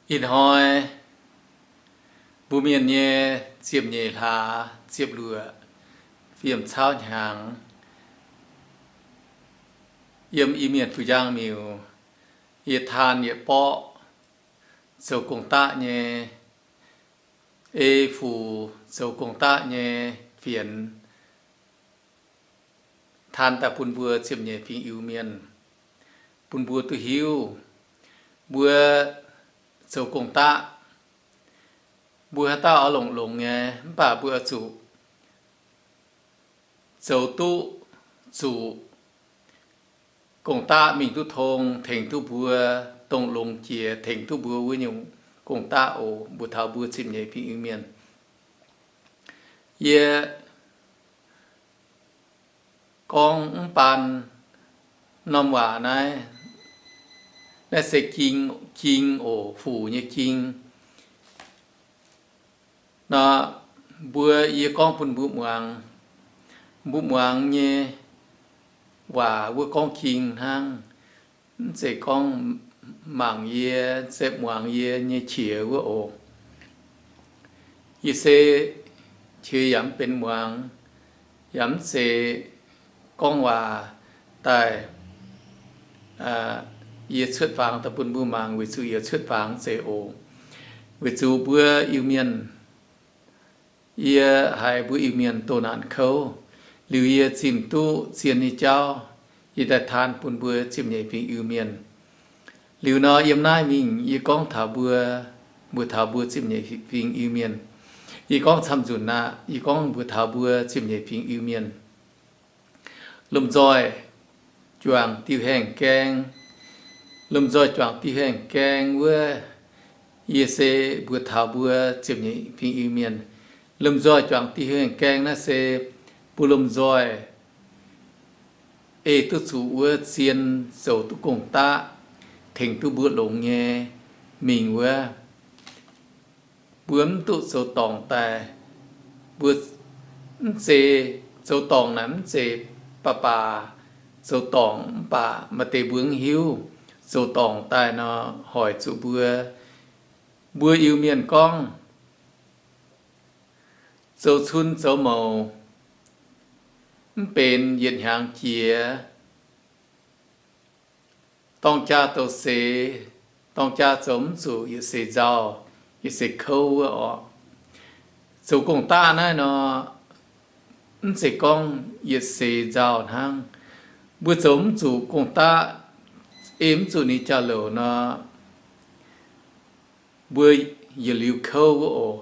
Ih hnoi mbuo mienh nyei ziepc nyeic hlaax ziepc luoqc fiem cauv hnyangx, yiem Iu-Mienh Fuc Njang Miuc, yie taan yietc borqv zoux gong-daqv nyei, ei fuc zoux gong-daqv nyei fienx, taan daaih bun mbuo ziepc nyeic fingx Iu-Mienh, bun mbuo duqv hiuv. Mbuo zoux gong-daqv, mbuo haaix dauh oix longx-longx nyei, mv baac mbuo oix zuqc zoux duqv zuqc gong-daqv mingh duqv tong, tengx duqv mbuo dongh longx jiex, tengx duqv mbuo wuov nyungc gong-daqv oc. Mbuo taux mbuo ziepc nyeic fingx Iu-Mienh, yie gorngv mv baan norm waac naaiv, naaiv se ging, ging oc, fuc nyei ging. Nor, mbuo, yie gorngv bun mbuo muangx, mbuo muangx nyei waac wuov gorngv ging hnangv, mv zeiz gorngv mangc yie, mv zeiz muangx yie nyei qiex wuov oc. Yie se qiex yaac mv benx muangx, yaac mv zeiz gorngv waac daaih yie cuotv fangx daaih bun mbuo mangc weic zuqc yie cuotv fangx zeiz oc. Weic zuqc mbuo Iu-Mienh, yie haiz mbuo Iu-Mienh doh naanc kouv, liuz yie zimh duqv zien nyei jauv, yie daaih taan bun mbuo ziepc nyeic fingx Iu-Mienh. Liuz nor yiem naaiv mingh yie gorngv taux mbuo, mbuo taux mbuo ziepc nyeic fingx Iu-Mienh. Yie gorngv camv-nzunc aqv, yie gorngv mbuo taux mbuo ziepc nyeic fingx Iu-Mienh. Lomh nzoih juangc diuh haengh gaeng, lomh nzoih juangc diuh haengh gaeng wuov, yie se mbuo taux mbuo ziepc nyeic fingx Iu-Mienh. Lomh nzoih juangc diuh haengh gaeng naaiv se mbuo lomh nzoih ei duqv zuqc wuov zien, zoux duqv gong-daqv, tengx duqv mbuo longx nyei mingh wuov. Mbuo mv duqv zoux dorngc daaih, mbuo mv zeiz, zoux dorngc naaic mv zeiz baac baac zoux dorngc mv baac maaih deix mbuo mv hiuv. Zoux dorngc daaih nor hoic zuqc mbuo, mbuo Iu-Mienh gorngv, zoux cun zoux mouc mv benx yietc hnyangx jiex. Dorng jaa zoux seix, dorng jaa zoux mv zuqc yietc seix nzauh, yietc seix kouv wuov orqc. Zoux gong-daqv naaiv nor, mv zeiz gorngv yietc seix nzauh hnangv. Mbuo zoux mv zuqc gong-daqv, ei mv zuqc ninh jauv-louc nor, mbuo yietc liuz kouv wuov oc.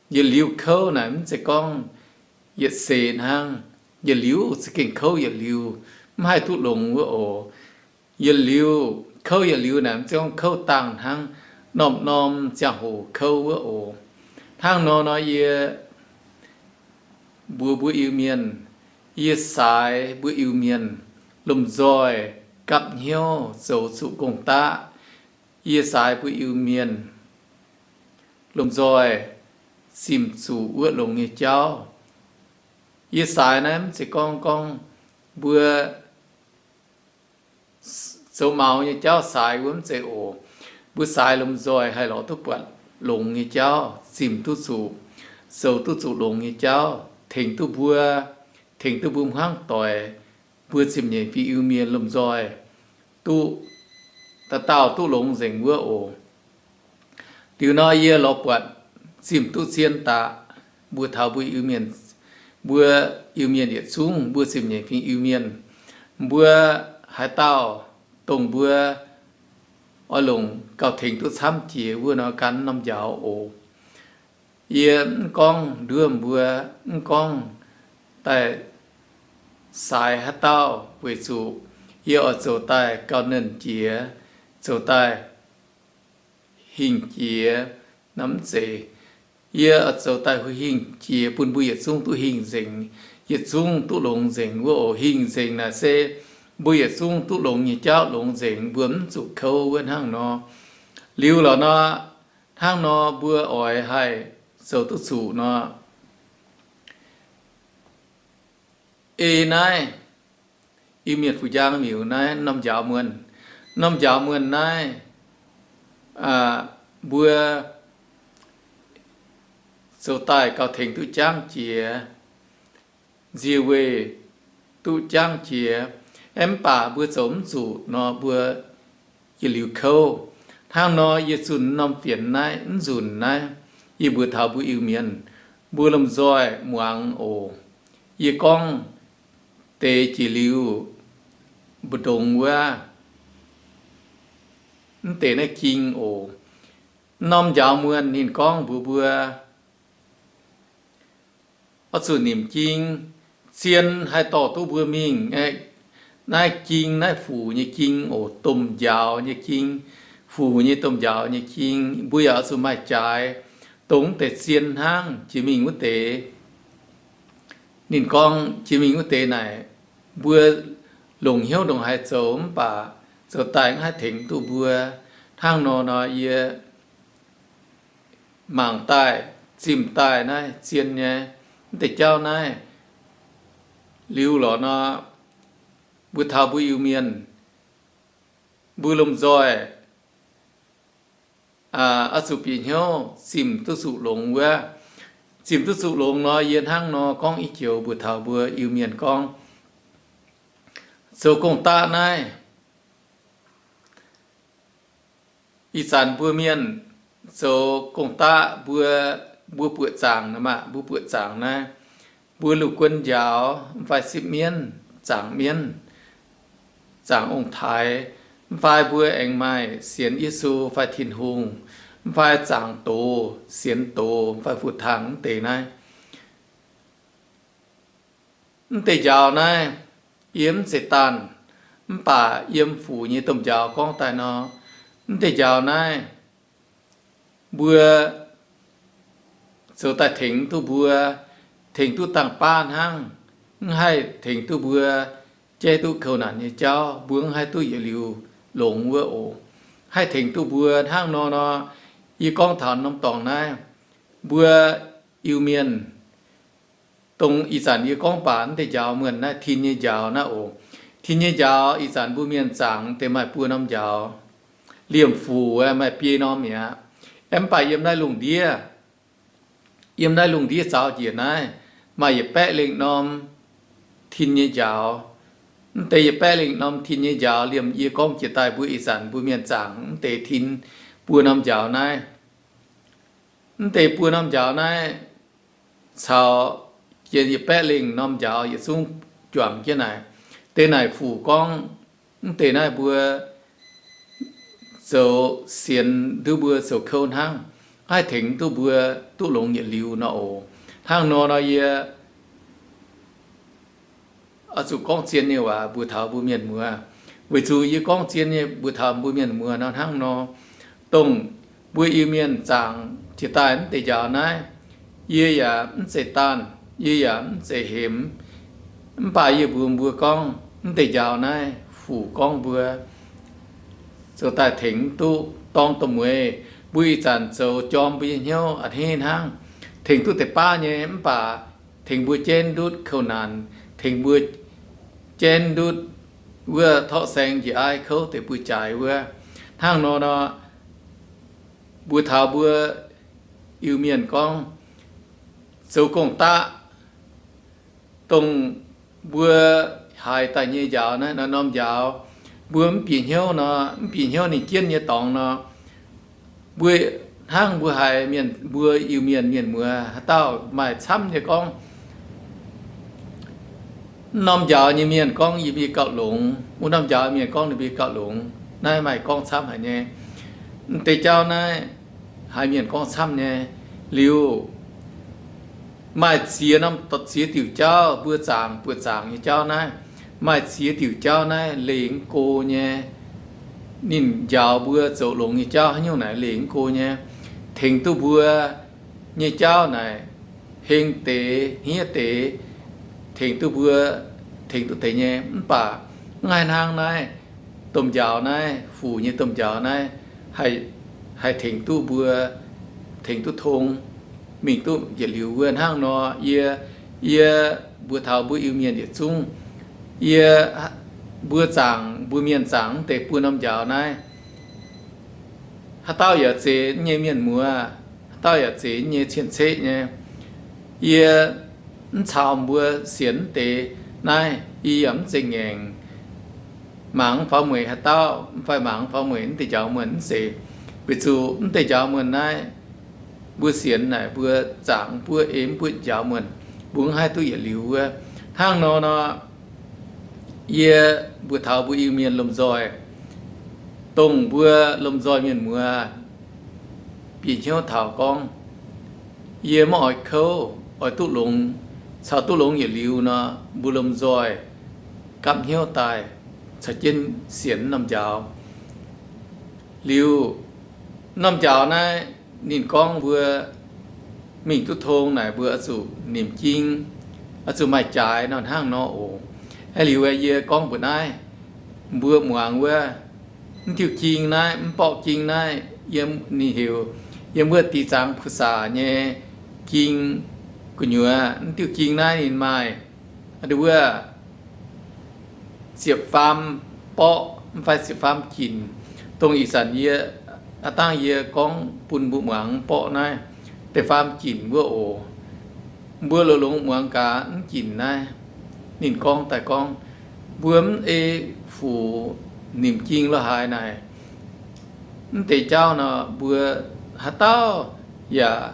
Yietc liuz kouv naaic mv zeiz gorngv yietc seix hnangv. Yietc liuz za'gengh kouv yietc liuz, mv haih duqv longx wuov oc. Yietc liuz kouv yietc liuz naaic mv zeiz gorngv kouv dangh hnangv, norm-norm ziangh hoc kouv wuov oc. Hnangv nor nor yie, mbuox mbuo Iu-Mienh, yie saaix mbuo Iu-Mienh lomh nzoih gapv hnyouv zoux zuqc gong-daqv. Yie saaix mbuo Iu-Mienh lomh nzoih zimh zuqc wuov longx nyei jauv. Yie saaix naaiv mv zeiz gorngv, gorngv mbuo zoux maux nyei jauv saaix wuov mv zeiz oc. Mbuo saaix lomh nzoih haih lorz duqv buatc longx nyei jauv, zimh duqv zuqc, zoux duqv zuqc longx nyei jauv, tengx duqv mbuo, tengx duqv mbuo hmuangv doic, mbuo ziepc nyeic fingx Iu-Mienh lomh nzoih duqv, dauh dauh duqv longx nzengc wuov oc. Liuz nor yie lorz buatc zimh duqv zien daqc, mbuo taux mbuo Iu-Mienh, mbuo Iu-Mienh yietc zungv, mbuo ziepc nyeic fingx Iu-Mienh, mbuo haaix dauh dongh mbuo oix longc gauh tengx duqv camv jiex wuov nor gan norm njaaux oc. Yie mv gorngv nduov mbuo, mv gorngv daaih saaix haaix dauh, weic zuqc yie oix zoux daaih gauh nernh jiex, zoux daaih hingh jiex nor mv zeiz. Yie oix zoux daaih hingh jiex bun mbuo yietc zungv duqv hingh nzengc, yietc zungv duqv longx nzengc wuov oc. Hingh nzengc naaic se mbuo yietc zungv duqv longx nyei jauv longx nzengc, mbuo mv zuqc kouv wuov hnangv nor. Liuz lorqc nor, hnangv nor mbuo oix haih zoux duqv zuqc nor, ei naaiv Iu-Mienh Fuc Njang Miuc naaiv norm njaaux muonh, norm njaaux muonh naaiv, aa, mbuo zoux daaih gauh tengx duqv jangv jiex, nzie weih duqv jangv jiex. Aeqv, mv baac mbuo zoux mv zuqc nor, mbuo yietc liuz kouv. Hnangv nor, yie zunh norm fienx naaiv, mv nzunc naaiv, yie mbuox taux mbuo Iu-Mienh, mbuo lomh nzoih muangx oc. Yie gorngv deix jiex liuz mbu'ndongx wuov, mv deix naaiv ging oc. Norm njaaux muonh ninh gorngv mbuox mbuo, oix zuqc nimc ging. Zien haih dorh duqv mbuo mingh. Naaiv ging, naaiv fuc nyei ging oc, domh njaaux nyei ging, fuc nyei domh njaaux nyei ging, mbuo yaac oix zuqc maaih jaaix, dongh deix zien hnangv jiex mingh wuov deix. Ninh gorngv, jiex mingh wuov deix naaic, mbuo longc hnyouv ndongc haaix zoux mv baac zoux daaih mv haih tengx duqv mbuo. Hnangv nor nor, yie mangc daaih, zimh daaih naaiv zien nyei, mv deix jauv naaiv liuz lorqc nor, mbuo taux mbuo Iu-Mienh, mbuo lomh nzoih oix zuqc bieqc hnyouv zimh duqv zuqc longx wuov. Zimh duqv zuqc longx nor, yie hnangv nor gorngv i joux mbuox taux mbuo Iu-Mienh gorngv, zoux gong-daqv naaiv, ih zanc mbuo mienh zoux gong-daqv, mbuo, mbuo buoqc zaangc nor maah, mbuo buoqc zaangc naaiv, mbuo lungh guon njaaux mv fai sipv mienv, zaangc mienv, zaangc ong-taaix, mv fai mbuo aengx maaih sienx Yesu fai Tin-Hungh, mv fai zaangc doz, sienx doz, mv fai fu-taangh mv deix naaiv. Mv deix njaaux naaiv, yie mv zeiz daanh, mv baac yiem fuc nyei domh njaaux gorngv daaih nor, mv deix njaaux naaiv, mbuo zoux daaih tengx duqv mbuo, tengx duqv dangh baav hnangv, mv haih tengx duqv mbuo jaiv duqv kouv naanc nyei jauv, mbuo mv haih duqv yietc liuz longx wuov oc. Haih tengx duqv mbuo hnangv nor nor, yie gorngv taux norm dorngx naaiv, mbuo Iu-Mienh, dongh ih zanc yie gorngv baac mv deix njaaux muonh naaiv, tin nyei njaaux naaiv oc. Tin nyei njaaux ih zanc mbuo mienh zaangc deix maaih buo norm njaaux. Liemh fuc maaih biei norm mi'aqv. Aeqv, mv baac yiem naaiv lungh ndiev, yiem naaiv lungh ndiev zaux njiec naaiv, maaih yietc baeqv lengh norm tin nyei njaaux. Mv deix yietc baeqv lengh norm tin nyei njaaux liemh yie gorngv jiex daaih mbuo ih zanc mbuo mienh zaangc mv deix tin buo norm njaaux naaiv. Mv deix buo norm njaaux naaiv caux yietc baeqv lengh norm njaaux yietc zungv juangc jienv naaic. Deix naaic fuc gorngv, mv deix naaiv mbuo zoux sienx nduov mbuo zoux kouv hnangv, haih tengx duqv mbuo duqv longx yietc liuz nor oc. Hnangv nor nor yie oix zuqc gorngv zien nyei waac mbuox taux mbuo mienh muoz. Weic zuqc yie gorngv zien nyei mbuox taux mbuo mienh muoz nor hnangv nor, dongh mbuo Iu-Mienh zaangc jiex daaih mv deix njaaux naaiv, yie yaac mv zeiz daanh, yie yaac mv zeiz hemx. Mv baac yie mbuox mbuo gorngv, mv deix njaaux naaiv fuc gorngv mbuo zoux daaih tengx duqv dorng domh mueiz. Mbuo ih zanc zoux jorm mbuo nyei hnyouv a'hneiv hnangv, tengx duqv deix baav nyei, mv baac tengx mbuo jienv ndutv kouv naanc, tengx mbuo jienv ndutv wuov torqv saeng njiec aiv kouv deix mbuo jaaix wuov. Hnangv nor nor, mbuox taux mbuo Iu-Mienh gorngv, zoux gong-daqv, dongh mbuo haiz daaih nyei njaaux naaiv, norm njaaux, mbuo mv bieqc hnyouv nor, mv bieqc hnyouv ninh jienv nyei dorngx nor, mbuo hnangv mbuo haiz mienh, mbuo Iu-Mienh mienh muoz haaix dauh maaih camv nyei gorngv, mv norm njaaux nyei mienh gorngv yie mbuo gauh longx, wuov norm njaaux mienh gorngv ninh mbuo gauh longx. Naaiv maaih gorngv camv haic nyei. Mv deix jauv naaiv haiz mienh gorngv camv nyei. Liuz maaih ziex norm, ziex diuc jauv mbuo zaangc, buoqc zaangc nyei jauv naaiv, maaih ziex diuc jauv naaiv leih mv go nyei. Ninh njaaux mbuo zoux longx nyei jauv haaix nyungc naaic leih mv go nyei. Tengx duqv mbuo nyei jauv naaic heng deix hniev deix, tengx duqv mbuo, tengx duqv deix nyei. Mv baac mv haih hnangv naaiv domh njaaux naaiv, fuc nyei domh njaaux naaiv haih tengx duqv mbuo, tengx duqv tong, mingh duqv yietc liuz wuov. Hnangv nor yie, yie mbuox taux mbuo Iu-Mienh yietc zungv, yie, mbuo zaangc, mbuo mienh zaangc mv deix buo norm njaaux naaiv, Haaix dauh yaac zeiz yie nyei mienh muoz, haaix dauh yaac zeiz yie nyei cien-ceqv nyei. Yie mv caux mbuo sienx mv deix naaiv, yie yaac mv zeiz ngaengc mangc faaux mueic haaix dauh, mv fai mangc faaux mueic mv deix njaaux muonh, mv zeiz. Weic zuqc mv deix njaaux muonh naaiv, mbuo sienx naaic mbuo zaangc mv buov, ei mv buov njaaux muonh, mbuo mv haih duqv yietc liuz wuov. Hnangv nor nor, yie mbuox taux mbuo Iu-Mienh lomh nzoih, dongh mbuo lomh nzoih mienh muoz bieqc hnyouv taux gorngv, yie maiv oix kouv, oix duqv longx, caux duqv longx yietc liuz nor, mbuo lomh nzoih gapv hnyouv daaih caux jienv sienx norm njaaux. Liuz, norm njaaux naaiv ninh gorngv mbuo mingh duqv tong naaic mbuo oix zuqc nimc jing, oix zuqc maaih jaaix nor hnangv nor oc. Aeqv, liuz aeqv, yie gorngv mbuox naaiv, mbuo muangx wuov, mv diuh jing naaiv, mv borqv jing naaiv, yiem, ninh heuc, yiem wuov dih zaangc pu-saac nyei jing gu'nyuoz. Mv diuh jing naaiv ninh maaih wuov ziepc faam borqv mv fai ziepc faam ginc, dongh ih zanc yie, aav dangh yie gorngv bun mbuo muangx borqv naaiv deix faam ginc wuov oc. Mbuo longx-longx muangx gaax mv ginc naaiv. Ninh gorngv daaih gorngv, mbuo mv ei fuc nimc jing lo haaix naaic, mv deix jauv nor, mbuo haaix dauh yaac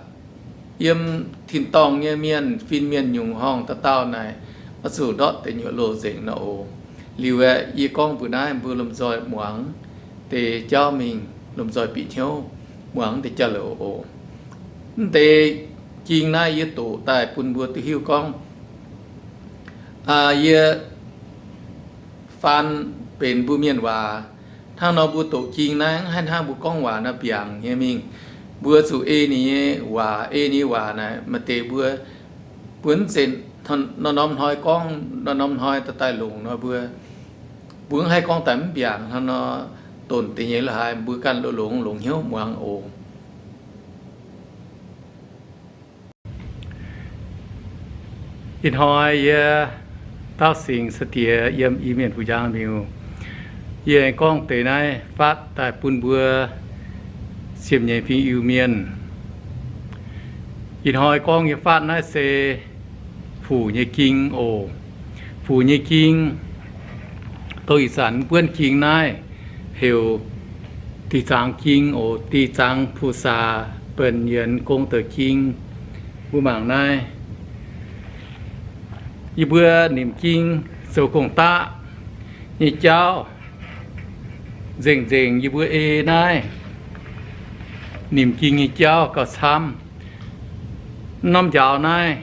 yiem tin-dorngh nyei mienh, fin-mienh nyungc horngh dauh dauh naaic, oix zuqc ndortv deix nyuoqc loh nzengc nor oc. Liuz aeqv, yie gorngv mbuox naaiv mbuo lomh nzoih muangx deix jauv mingh, lomh nzoih bieqc hnyouv muangx deix jauv-louc oc. Mv deix jing naaiv yie doqc daaih bun mbuo duqv hiuv gorngv, yie faan benx mbuo mienh waac. Hnangv nor mbuo doqc jing naaiv mv haih hnangv mbuo gorngv waac nor mbiaangc nyei mingh. Mbuo zuqc ei ninh nyei waac, ei ninh nyei waac naaic maaih deix mbuo, mbuo mv zeiz norm-norm hnoi gorngv, norm-norm hnoi daaih daaih longc nor mbuo, mbuo mv haih gorngv daaih mv mbiaangc hnangv nor, donc deix nyei lo haaix mbuo ganh longx-longx longc hnyouv muangx oc. Ih hnoi yie Daauv Singx Saa-Diex yiem Iu-Mienh Fuc Njang Miuc, yie gorngv deix naaiv faatv daaih bun mbuo ziepc nyeic fingx Iu-Mienh. Ih hnoi gorngv nyei faatv naaiv se Fuc nyei Ging oc. Fuc nyei Ging, dongh ih zanc mv buonv ging naaiv heuc Dih Zaangc Ging oc, Dih Zaangc Pu-Saac Benx Yienx Gong Douc Ging. Mbuo mangc naaiv, yie mbuo nimc ging zoux gong-daqv nyei jauv nzengc-nzengc yie mbuo ei naaiv nimc ging nyei jauv gauh camv. Norm njaaux naaiv,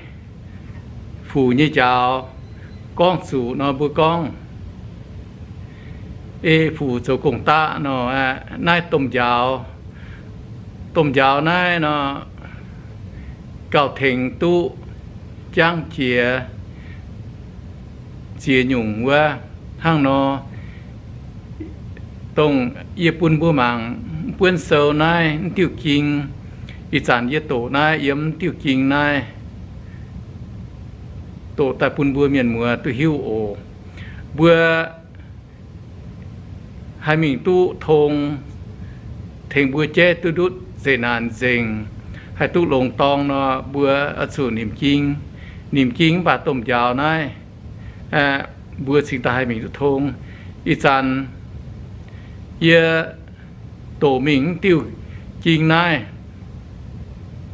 fuc nyei njaaux, gorngv zuqc nor mbuo gorngv ei fuc zoux gong-daqv nor, naaiv domh njaaux, domh njaaux naaiv nor gauh tengx duqv jangv jiex ziex nyungc wuov. Hnangv nor, dongh yie bun mbuo mangc mv buonv sou naaiv mv diuh ging, ih zanc yie doqc naaiv yiem mv diuh ging naaiv, doqc daaih bun mbuo mienh muoz duqv hiuv oc. Mbuo haih mingh duqv tong, tengx mbuo jaiv duqv ndutv zeqc naanc nzengc, haih duqv longx dorng nor, mbuo oix zuqc nimc ging. Nimc ging mv baac domh njaaux naaiv, mbuo cingx daaih haih mingh duqv tong. Ih zanc yie doqc mingh mv diuh ging naaiv,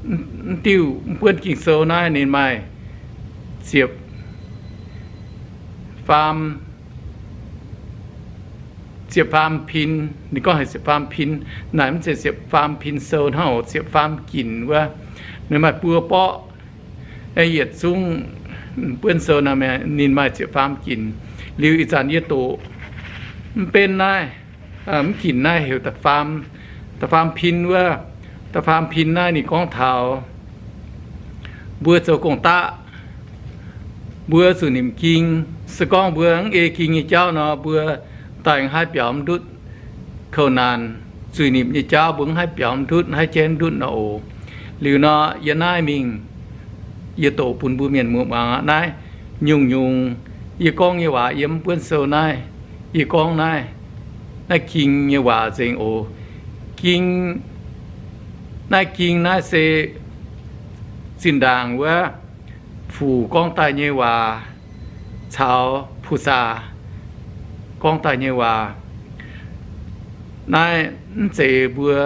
mv diuh mv buonv Ging-Sou naaiv ninh maaih ziepc faam, ziepc faam pin. Ninh gorngv heuc ziepc faam pin, naaic mv zeiz ziepc faam pin sou hnangv oc, ziepc faam ginc wuov. Ninh maaih buo borqv, yietc zungv buonv sou naaiv ninh maaih ziepc faam ginc. Liuz ih zanc yie doqc mv benv naaiv, mv ginc naaiv heuc da'faam pin wuov. Da'faam pin naaiv ninh gorngv taux mbuo zoux gong-daqv, mbuo zuqc nimc ging. Se gorngv mbuo mv ei ging nyei jauv nor, mbuo daaih mv haih biaux mv ndutv. Kouv naanc zuiz-nimc nyei jauv mbuo mv haih biaux mv ndutv, mv haih jaiv mv ndutv nor oc. Liuz nor, yie naaiv mingh, yie doqc bun mbuo mienh muoz muangx aqv. Naaiv nyungc-nyungc yie gorngv nyei waac yiem mv buonv sou naaiv, yie gorngv naaiv, naaiv ging nyei waac nzengc oc. Ging, naaiv ging naaiv se zinh ndaangc wuov fuc gorngv daaih nyei waac caux Pu-saa gorngv daaih nyei waac. Naaiv mv zeiz mbuo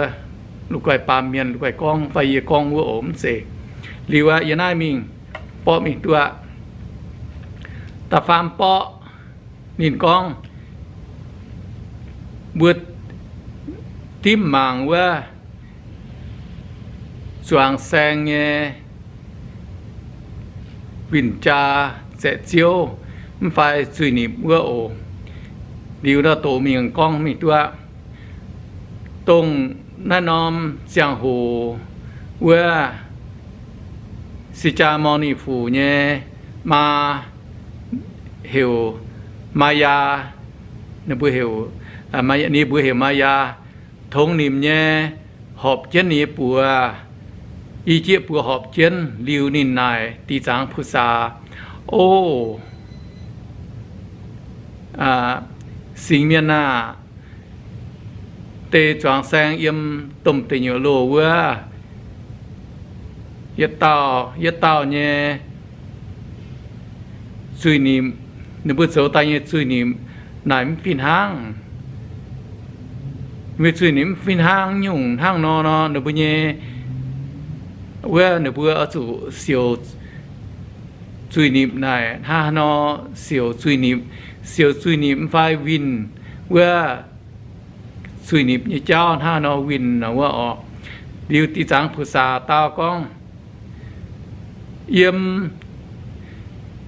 la'guaih baamh mienh la'guaih gorngv fai yie gorngv wuov oc, mv zeiz. Liuz aqv, yie naaiv mingh borqv mingh duqv aqv. Da'faam borqv ninh gorngv, mbuo dimv mangc wuov zuangx saeng nyei win-jaa zaeqc-ziouv mv fai zuiz-nipc wuov oc. Liuz nor doqc mingh gorngv mingh duqv aqv. Dongh naaiv norm ziangh hoc wuov Si^jaa^morn^ni Fuc nyei maa heuc Maayaa, ninh mbuo heuc, ninh mbuo heuc Maayaa, tongx nimc nyei horpc jienv ninh nyei buoz. I jieqv buoz horpc jienv liuz ninh naaic diqc zaangc Pu-saa, O, Singx Mienh aah! Deix zuangx saeng yiem domh deic nyuoqc loh wuov, yietc dauh yietc dauh nyei zuiz-nipc, ninh mbuo zoux daaih nyei zuiz-nipc naaic mv fih hnangv. Mbuo zuiz-nipc mv fih hnangv nyungc hnangv nor nor, ninh mbuo nyei wuov ninh mbuo oix zuqc siouc zuiz-nipc naaic hnangv haaix nor siouc zuiz-nipc, siouc zuiz-nipc mv fai winh wuov zuiz-nipc nyei jauv hnangv haaix nor winh nor wuov orqc. Liuz diqc zaangc Pu-saa dau gorngv, Yiem,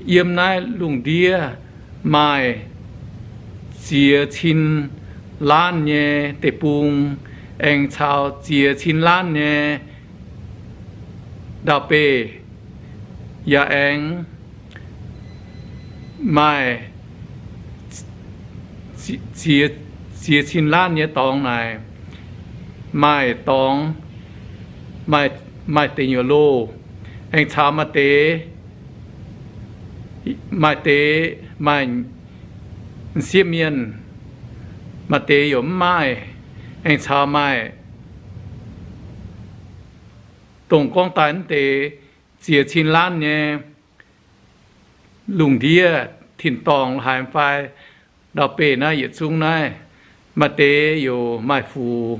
yiem naaiv lungh ndiev maaih ziex cin laanv nyei deic-bung, aengx caux ziex cin laanv nyei ndau-beih, yaac aengx maaih ziex, ziex cin laanv nyei dorngx naaic, maaih dorngx, maaih, maaih deic nyuoqc loh, aengx caux maaih deix, maaih deix maaih m'sieqv mienh, maaih deix yaac mv maaih, aengx caux maaih dongh gorngv daaih mv deix ziex cin laanv nyei lungh ndiev tin-dorngh haaix fai ndau-beih naaiv yietc zungv naaiv, maaih deix yaac maaih fuc,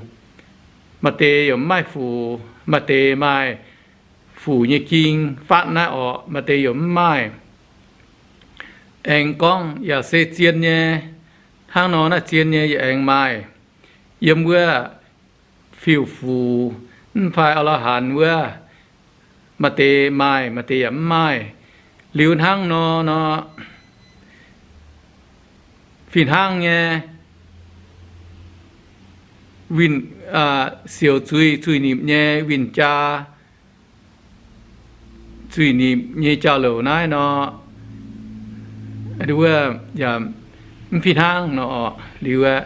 maaih deix yaac mv maaih fuc, maaih deix maaih fuc nyei ging fatv naaiv orqc, maaih deix yaac mv maaih. Aengx gorngv yaac se zien nyei, hnangv nor naaiv zien nyei yaac aengx maaih. Yiem wuov fiuv-fuc mv fai aa lo hanc wuov, maaih deix maaih, maaih deix yaac mv maaih. Liuz hnangv nor nor, fih hnangv nyei winh, siouc zuiz, zuiz-nipc nyei winh jaa, zuiz-nipc nyei jauv-louc naaiv nor, wuov yaac mv fih hnangv nor. Liuz aeqv,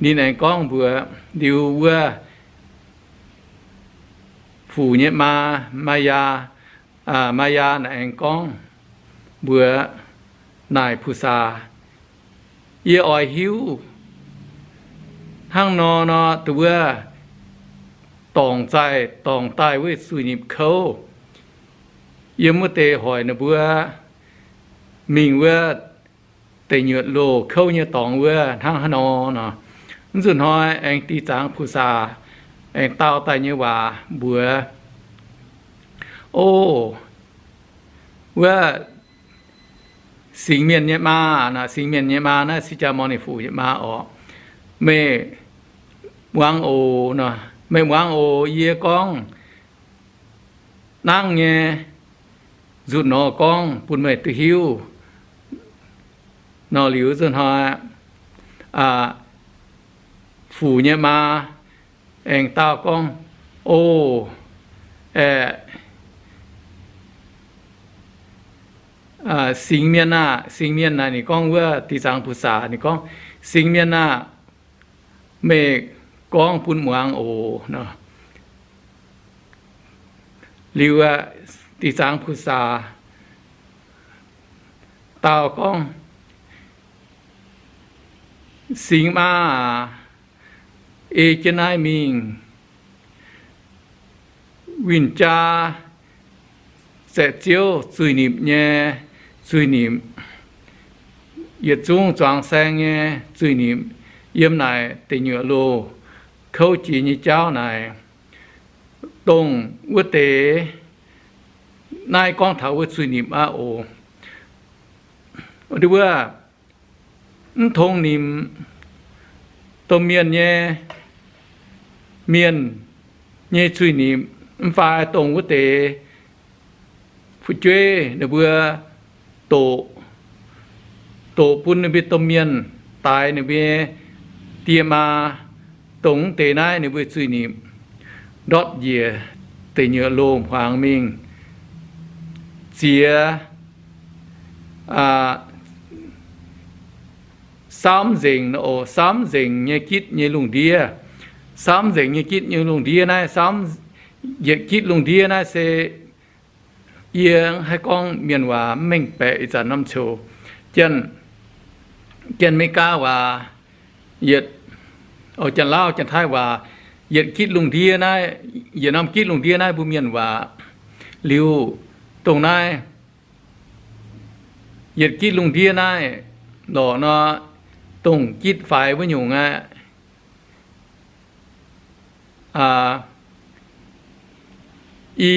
ninh aengx gorngv mbuox liuz wuov fuc nyei maa, Maayaa, Maayaa naaic aengx gorngv mbuox naaic Pu-saa, Yie oix hiuv hnangv nor nor, dongh wuov dorngc zaih dorngc daaih wuov zuiz-nipc kouv. Yiem wuov deix hoic ninh mbuo mingh wuov deic nyuoqc loh kouv nyei dorngx wuov hnangv haaix nor nor. Mv nzunc hnoi aengx dih zangx Pu-saa aengx dau daaih nyei waac mbuox, O, wuov Singx Mienh nyei maa, Singx Mienh nyei maa naaiv se jaa Morn^ni Fuc nyei maa orqc. Meih muangx oc, meih muangx oc. Yie gorngv nangv nyei nzutc nor gorngv bun meih duqv hiuv. Nor liuz nzunc hnoi, fuc nyei maa aengx dau gorngv, O, aeqv, Singx Mienh aah! Singx Mienh naaic ninh gorngv wuov dih zangx Pu-saa ninh gorngv, Singx Mienh aah! Meih gorngv bun muangx oc. Liuz aeqv, dih zangx Pu-saa dau gorngv, Singx Maa aac, ei jienv naaiv mingh. Win-jaa zaeqc-ziouv zuiz-nipc nyei zuiz-nipc, yietc zungv zuangx saeng nyei zuiz-nipc yiem naaic deic nyuoqc loh kouv jiex nyei jauv naaic, dongh wuov deix. Naaiv gorngv taux wuov zuiz-nipc aqv oc. Wuov, mv tong nimc domh mienh nyei, mienh nyei zuiz-nipc, mv fai dongh wuov deix fu'jueiv ninh mbuo doqc, doqc bun ninh mbuo domh mienh, daix ninh mbuo die maa, dongh mv deix naaiv ninh mbuo zuiz-nipc, ndortv njiec deic nyuoqc loh hmuangx mingh, ziex, samv nzengc, samv nzengc nyei gitv nyei lungh ndiev. Samv nzengc nyei gitv nyei lungh ndiev naaiv, samv, yietc gitv lungh ndiev naaiv se yie haih gorngv mienh waac mv mengh baeqc ih zanc norm coc. Janx, Janx-Meigaa waac, yietc, Janx-Lauv, Janx-Taiv waac, yietc gitv lungh ndiev naaiv, yietc norm gitv lungh ndiev naaiv mbuo mienh waac liuz, dongh naaiv yietc gitv lungh ndiev naaiv lorqc nor, dongh gitv faix wuov nyungc aqv. I,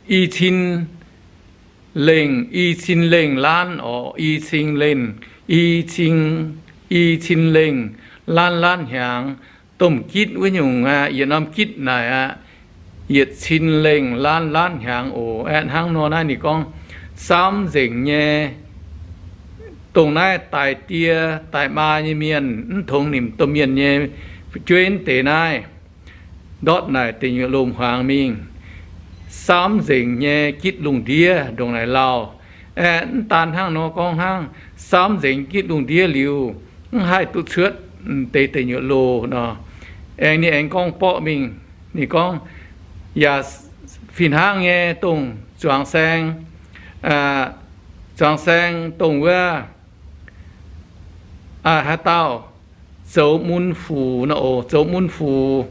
i cin lengh, i cin lengh laanv oc, i cin lengh, i cin, i cin lengh laanv laanv hnyangx. Domh gitv wuov nyungc aqv, yietc norm gitv naaic aqv, yietc cin lengh laanv laanv hnyangx oc. Aeqv, hnangv nor naaiv ninh gorngv samv nzengc nyei, dongh naaiv daic die daic maa nyei mienh, mv tongx nimc domh mienh nyei fu'jueiv mv deix naaiv, ndortv naaic deic nyuoqc loh hmuangx mingh. Samv nzengc nyei gitv lungh ndiev ndongc naaic lauh. Aeqv, mv daan hnangv nor gorngv hnangv, samv nzengc gitv lungh ndiev liuz, mv haih duqv cuotv deix deic nyuoqc loh nor. Aengx ninh aengx gorngv borqv mingh, ninh gorngv, yaac fih hnangv nyei dongh zuangx saeng, zuangx saeng dongh wuov, haaix dauh zoux mun fuc nor oc, zoux mun fuc,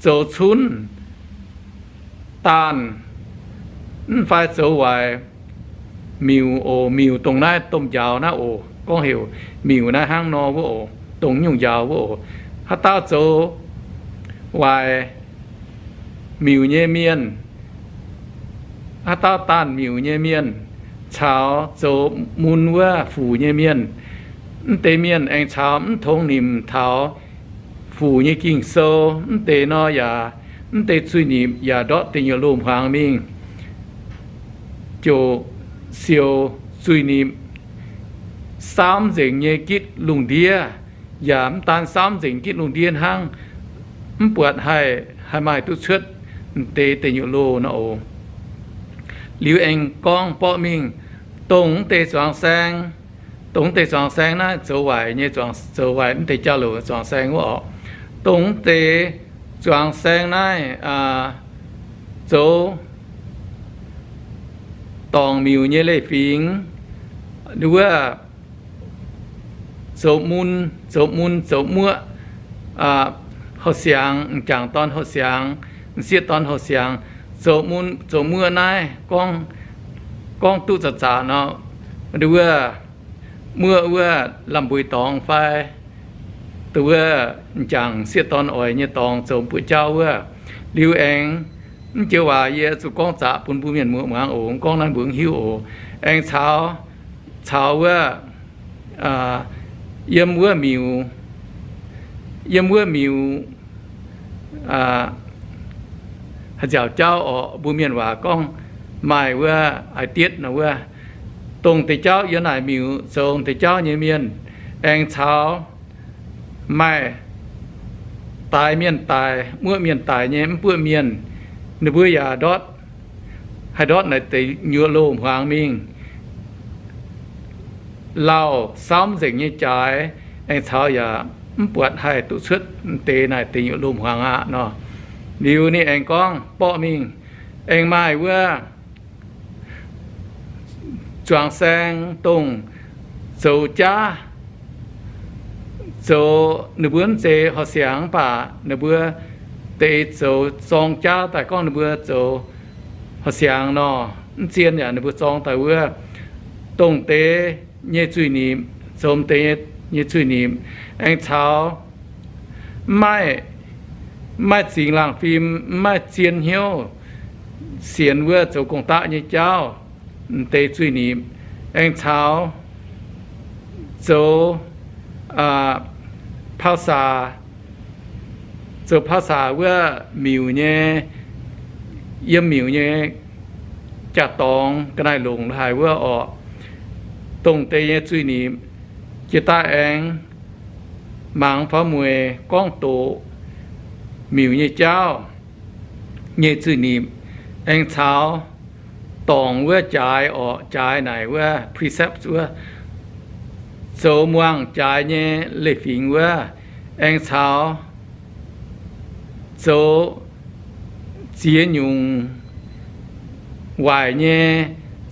zoux cunv daanh, mv fai zoux waaic miuc oc. Miuc dongh naaiv domh njaaux naaiv oc, gorngv heuc miuc naaiv hnangv nor wuov oc, dongh nyungc njaaux wuov oc. Haaix dauh zoux waaic miuc nyei mienh, haaix dauh daanh miuc nyei mienh, caux zoux mun wuov fuc nyei mienh, mv deix mienh aengx caux mv tongx nimc taux fuc nyei Ging-Sou, mv deix nor yaac, mv deix zuiz-nipc yaac ndortv deic nyuoqc loh hmuangx mingh, ziouc siou zuiz-nipc. Samv nzengc nyei gitv lungh ndiev, yaac mv daan samv nzengc gitv lungh ndiev hnangv, mv buatc haih, haih maaih duqv cuotv deix deic nyuoqc loh nor oc. Liuz aengx gorngv borqv mingh, dongh mv deix zuangx saeng, dongh mv deix zuangx saeng naaiv zoux waaic nyei, zoux waaic mv deix jauv-louc zuangx saeng wuov oc. Dongh mv deix zuangx saeng naaiv zoux dorngc miuc nyei leiz-fingx, wuov zoux mun, zoux mun, zoux muoqv, houh siangx, m'jangc dorn houh siangx, m'sieqv dorn houh siangx, zoux mun zoux muoqv naaiv gorngv, gorngv duqv zaqc zaqc nor, wuov muoqv wuov lamh mbui dorngx fai, duqv wuov m'jangc m'sieqv dorn oix nyei dorngx zoux buoqv jauv wuov. Liuz aengx, mv joux waac yie zuqc gorngv zaqc bun mbuo mienh muoz muangx oc, gorngv naaiv mbuo mv hiuv oc. Aengx caux, caux wuov, yiem wuov miuc, yiem wuov miuc, haaix nziaauc jauv orqc, mbuo mienh waac gorngv maaih wuov ais dietv nor wuov, dongh deix jauv yiem naaic miuc zoux deix jauv nyei mienh, aengx caux maaih daix mienh daic, muoqv mienh daic nyei mv buoqv mienh, ninh mbuo yaac ndortv, haih ndortv naaic deic nyuoqc loh hmuangx mingh. Lauh samv nzengc nyei jaaix, aengx caux yaac mv buatc haih duqv cuotv deix naaic deic nyuoqc loh hmuangx aqv nor. Liuz ninh aengx gorngv borqv mingh, aengx maaih wuov zuangx saeng dongh zoux jaav, zoux ninh mbuo mv zeiz horqc siangx, mv baac ninh mbuo deix zoux zorng jaav daaih gorngv ninh mbuo zoux horqc siangx nor, mv zien yaac ninh mbuo zorng daaih wuov, dongh deix nyei zuiz-nipc, zoux m'deix nyei zuiz-nipc, aengx caux mv maaih, mv maaih zingx laangh fim, mv maaih zien hnyouv sienx wuov zoux gong-daqv nyei jauv, m'deix zuiz-nipc, aengx caux zoux ภาษา, zoux ภาษา wuov miuc nyei, yiem miuc nyei jaa-dorngx ga'naaiv-longc lo haic wuov orqc. Dongh deix nyei zuiz-nipc jiex daaih aengx mangc faaux mueiz gorngv doqc miuc nyei jauv nyei zuiz-nipc, aengx caux dorngc wuov jaaix orqc, jaaix naaic wuov precepts wuov, zoux muangh jaaix nyei leiz-fingx wuov, aengx caux zoux ziex nyungc waaic nyei,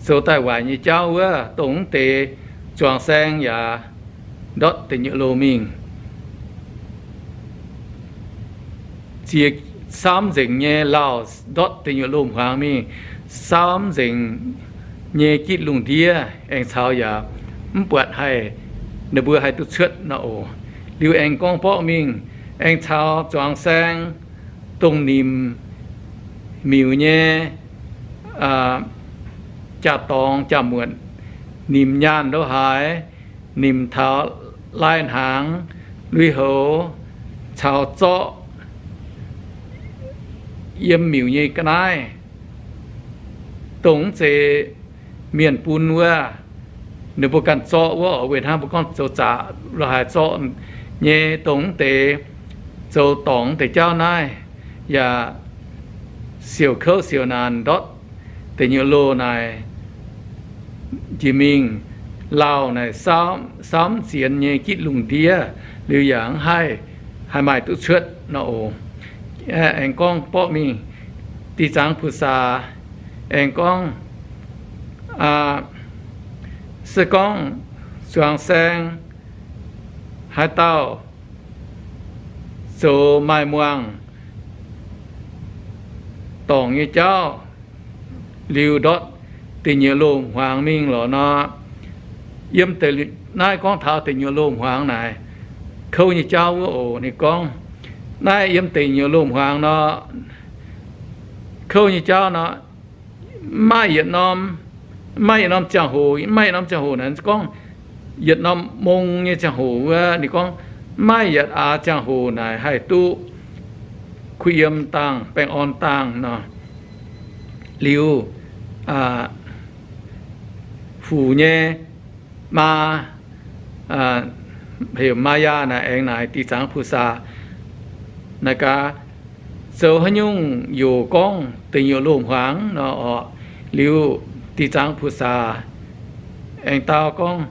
zoux daaih waaic nyei jauv wuov, dongh mv deix zuangx saeng yaac ndortv deic nyuoqc loh mingh. Ziex, saamv nzengc nyei lauh ndortv deic nyuoqc loh hmuangx mingh, saamv nzengc nyei gitv lungh ndiev aengx caux yaac mv buatc haih, ninh mbuo haih duqv cuotv nor oc. Liuz aengx gorngv borqv mingh, aengx caux zuangx saeng dongh nimc miuc nyei jaa-dorngx jaa-muotc, nimc nyaanh lo haaix, nimc taux lai-hnaangx lui-houx, caux zorqv yiem miuc nyei ga'naaiv, dongh mv zeiz mienh bun wuov, ninh mbuo ganh zorqv wuov oc. Weic hnangv mbuo gorngv zoux zaqc lo haaix zorqv nyei, dongh mv deix zoux dorngc mv deix jauv naaiv yaac siouc kouv siouc naanc ndortv deic nyuoqc loh naaic njiec mingh, lauh naaic saamv, saamv zienx nyei gitv lungh ndiev, liuz yaac mv haih, haih maaih duqv cuotv nor oc. Aengx gorngv borqv mingh, Dic Zaangc Puxa aengx gorngv, se gorngv zuangx saeng haaix dauh zoux maaih muangh dorngc nyei jauv liuz ndortv deic nyuoqc loh hmuangx mingh lorqc nor, yiem deix naaiv gorngv taux deic nyuoqc loh hmuangx naaic kouv nyei jauv wuov oc. Ninh gorngv naaiv yiem deic nyuoqc loh hmuangx nor, kouv nyei jauv nor, maiv maaih yietc norm, maiv maaih yietc norm ziangh hoc, maiv maaih yietc norm ziangh hoc naaic gorngv yietc norm mong nyei ziangh hoc wuov. Ninh gorngv maiv maaih yietc aax ziangh hoc naaic haih duqv kuh yiem dangh, baengh orn dangh nor. Liuz, fuc nyei maa, heuc Maayaa naaic aengx naaic Dic Zaangc Puxa naaic gaax, zoux haaix nyungc yoc gorngv deic nyuoqc loh hmuangx nor orqc. Liuz Dic Zaangc Puxa aengx dau gorngv,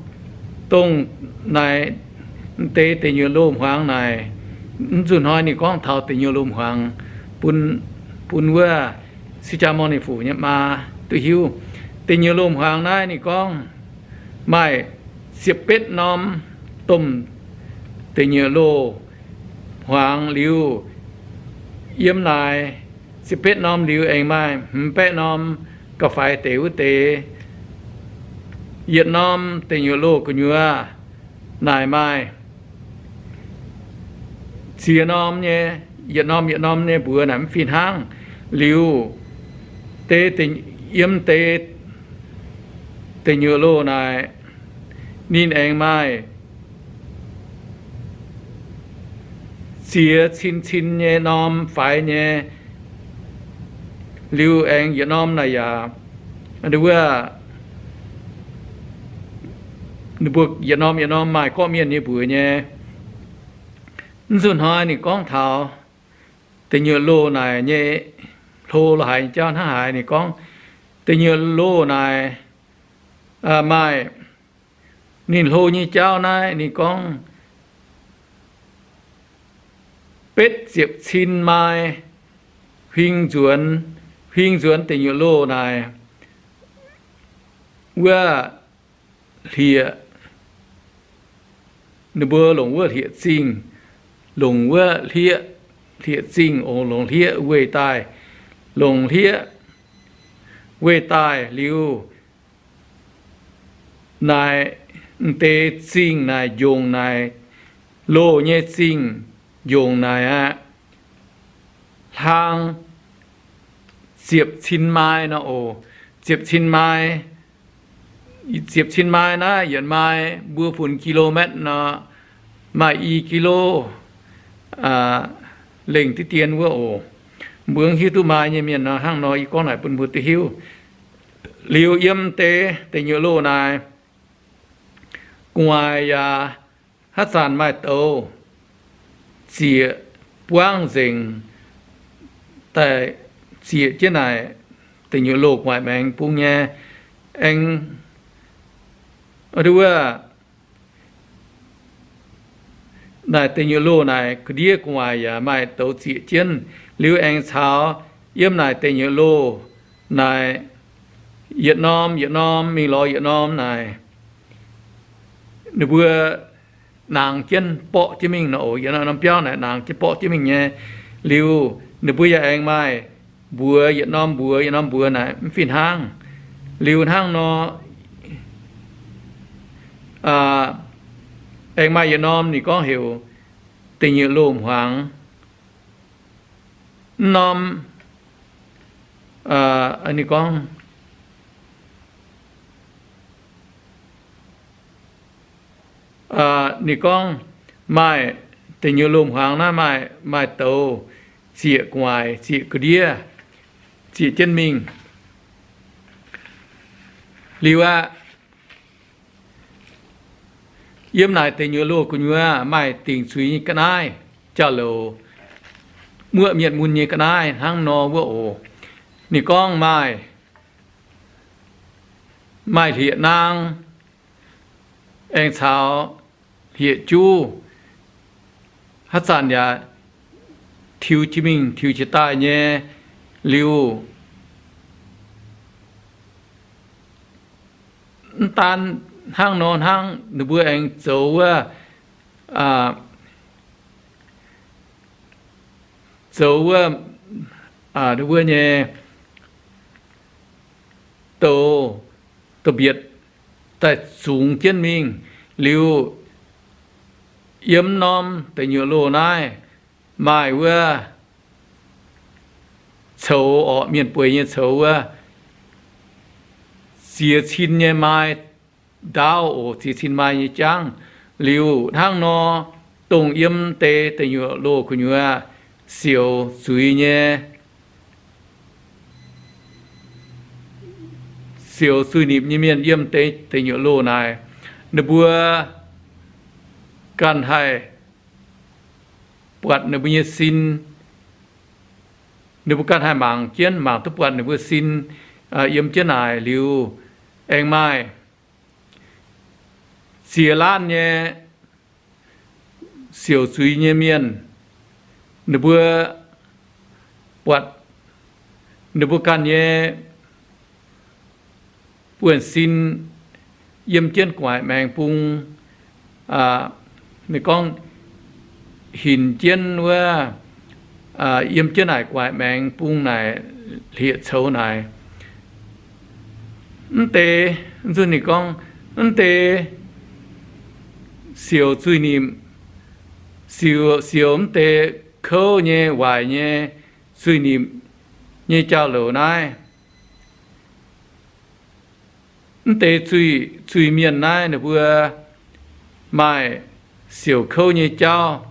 dongh naaic deix deic nyuoqc loh hmuangx naaic, mv nzunc hnoi ninh gorngv taux deic nyuoqc loh hmuangx bun, bun wuov Si^jaa^morn Ninh Fuc nyei maa duqv hiuv. Deic nyuoqc loh hmuangx naaiv ninh gorngv maaih ziepc betv norm domh deic nyuoqc loh hmuangx liuz, yiem naaic ziepc betv norm liuz aengx maaih hmz baeqv norm gauh faix deix wuov deix. Yietc norm deic nyuoqc loh gu'nyuoz naaic maaih ziex norm nyei, yietc norm yietc norm nyei mbuox naaic mv fih hnangv. Liuz, deix, yiem deix deic nyuoqc loh naaic, ninh aengx maaih ziex cin cin nyei norm faix nyei. Liuz aengx yietc norm naaic yaac, wuov, ninh mbuo yietc norm yietc norm maaih gorqv-mienh nyei mbuox nyei. Mv nzunc hnoi ninh gorngv taux deic nyuoqc loh naaic nyei hlo lo haaix nyei jauv hnangv haaix. Ninh gorngv deic nyuoqc loh naaic maaih, ninh hlo nyei jauv naaiv ninh gorngv betv ziepc cin mai huing nzuonx, huing nzuonx deic nyuoqc loh naaic wuov hlieqv ninh mbuo longc wuov hlieqv-zingh, longc wuov hlieqv, hlieqv-zingh oc, longc hlieqv weih daaih, longc hlieqv weih daaih liuz, naaic m'deix zingh naaic njongc naaic, loh nyei zingh njongc naaic aqv, hlang ziepc cin mai nor oc. Ziepc cin mai, ziepc cin mai naaiv yietc mai mbuo funx กิโลเมตร nor, maaih i กิโล lengh diqv dien wuov oc. Mbuo hiuv duqv mai nyei mienh nor, hnangv nor yie gorngv naaic bun mbuo duqv hiuv. Liuz yiem deix deic nyuoqc loh naaic, gu'nguaaic yaac haaix zanc maaih douz zieqc buangv nzengc daaih zieqc jienv naaic deic nyuoqc loh gu'nguaaic maengx bung nyei. Aengx wuov, naaic deic nyuoqc loh naaic ga'ndiev gu'nguaaic yaac maaih douz zieqc jienv. Liuz aengx caux yiem naaic deic nyuoqc loh naaic yietc norm yietc norm mingh lorz yietc norm naaic, ninh mbuo nangx jienv borqv jienv mingh nor oc. Yietc norm biauv naaic nangx jienv borqv jienv mingh nyei. Liuz ninh mbuo yaac aengx maaih mbuox yietc norm mbuox yietc norm mbuox naaic mv fih hnangv. Liuz hnangv nor, aengx maaih yietc norm ninh gorngv heuc deic nyuoqc loh hmuangx. Mv norm, ninh gorngv, ninh gorngv maaih deic nyuoqc loh hmuangx naaiv maaih, maaih douz zieqc gu'nguaaic, zieqc ga'ndiev, zieqc jienv mingh. Liuz aqv, yiem naaic deic nyuoqc loh gu'nyuoz maaih dingc zuiz nyei ga'naaiv, jauv-louc, muoqv mienh mun nyei ga'naaiv hnangv nor wuov oc. Ninh gorngv maaih, maaih hlieqv-naang, aengx caux hlieqv-juv, haaix zanc yaac tiux jiex mingh tiux jiex daaih nyei. Liuz mv daan hnangv nor hnangv, ninh mbuo aengx zoux wuov, zoux wuov, wuov nyei douz, douz-mbietc daaih zungx jienv mingh. Liuz yiem norm deic nyuoqc loh naaiv maaih wuov coux orqc, mienh bueix nyei coux wuov, ziex cin nyei mai ndaauv oc, ziex cin mai nyei jangv. Liuz hnangv nor, dongh yiem deix deic nyuoqc loh gu'nyuoz sioux zuiz nyei, sioux zuiz-nipc nyei mienh yiem deix deic nyuoqc loh naaic, ninh mbuo ganh haih buatc ninh mbuo nyei sin, ninh mbuo ganh haih mangc jienv, mangc duqv buatc ninh mbuo sin yiem jienv naaic. Liuz aengx maaih ziex laanh nyei sioux zuiz nyei mienh, ninh mbuo buatc ninh mbuo ganh nyei buonv-sin yiem jienv gu'nguaaic maengx bung, ninh gorngv hinc jienv wuov, yiem jienv naaic gu'nguaaic maengx bung naaic hlieqv-coux naaic. Mv deix, nzunc ninh gorngv, mv deix sioux zuiz-nipc, sioux, sioux mv deix kouv nyei, waaic nyei, zuiz-nipc nyei jauv-louc naaiv. Mv deix zuiz-mienh naaiv ninh mbuo maaih siouc kouv nyei jauv,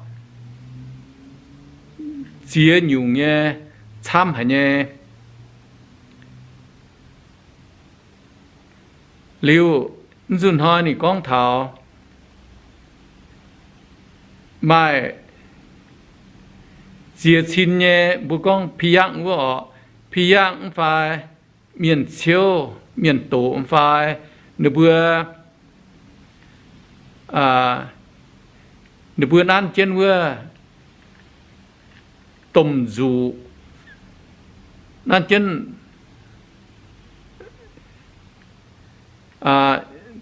ziex nyungc nyei, camv haic nyei. Liuz, nzunc hnoi ninh gorngv taux maaih ziex cin nyei, mbuo gorngv พยัคฆ์ wuov orqc, พยัคฆ์ mv fai mienh ciouv, mienh doqc mv fai, ninh mbuo, ninh mbuo nanv jienv wuov domh nzuqc, nanv jienv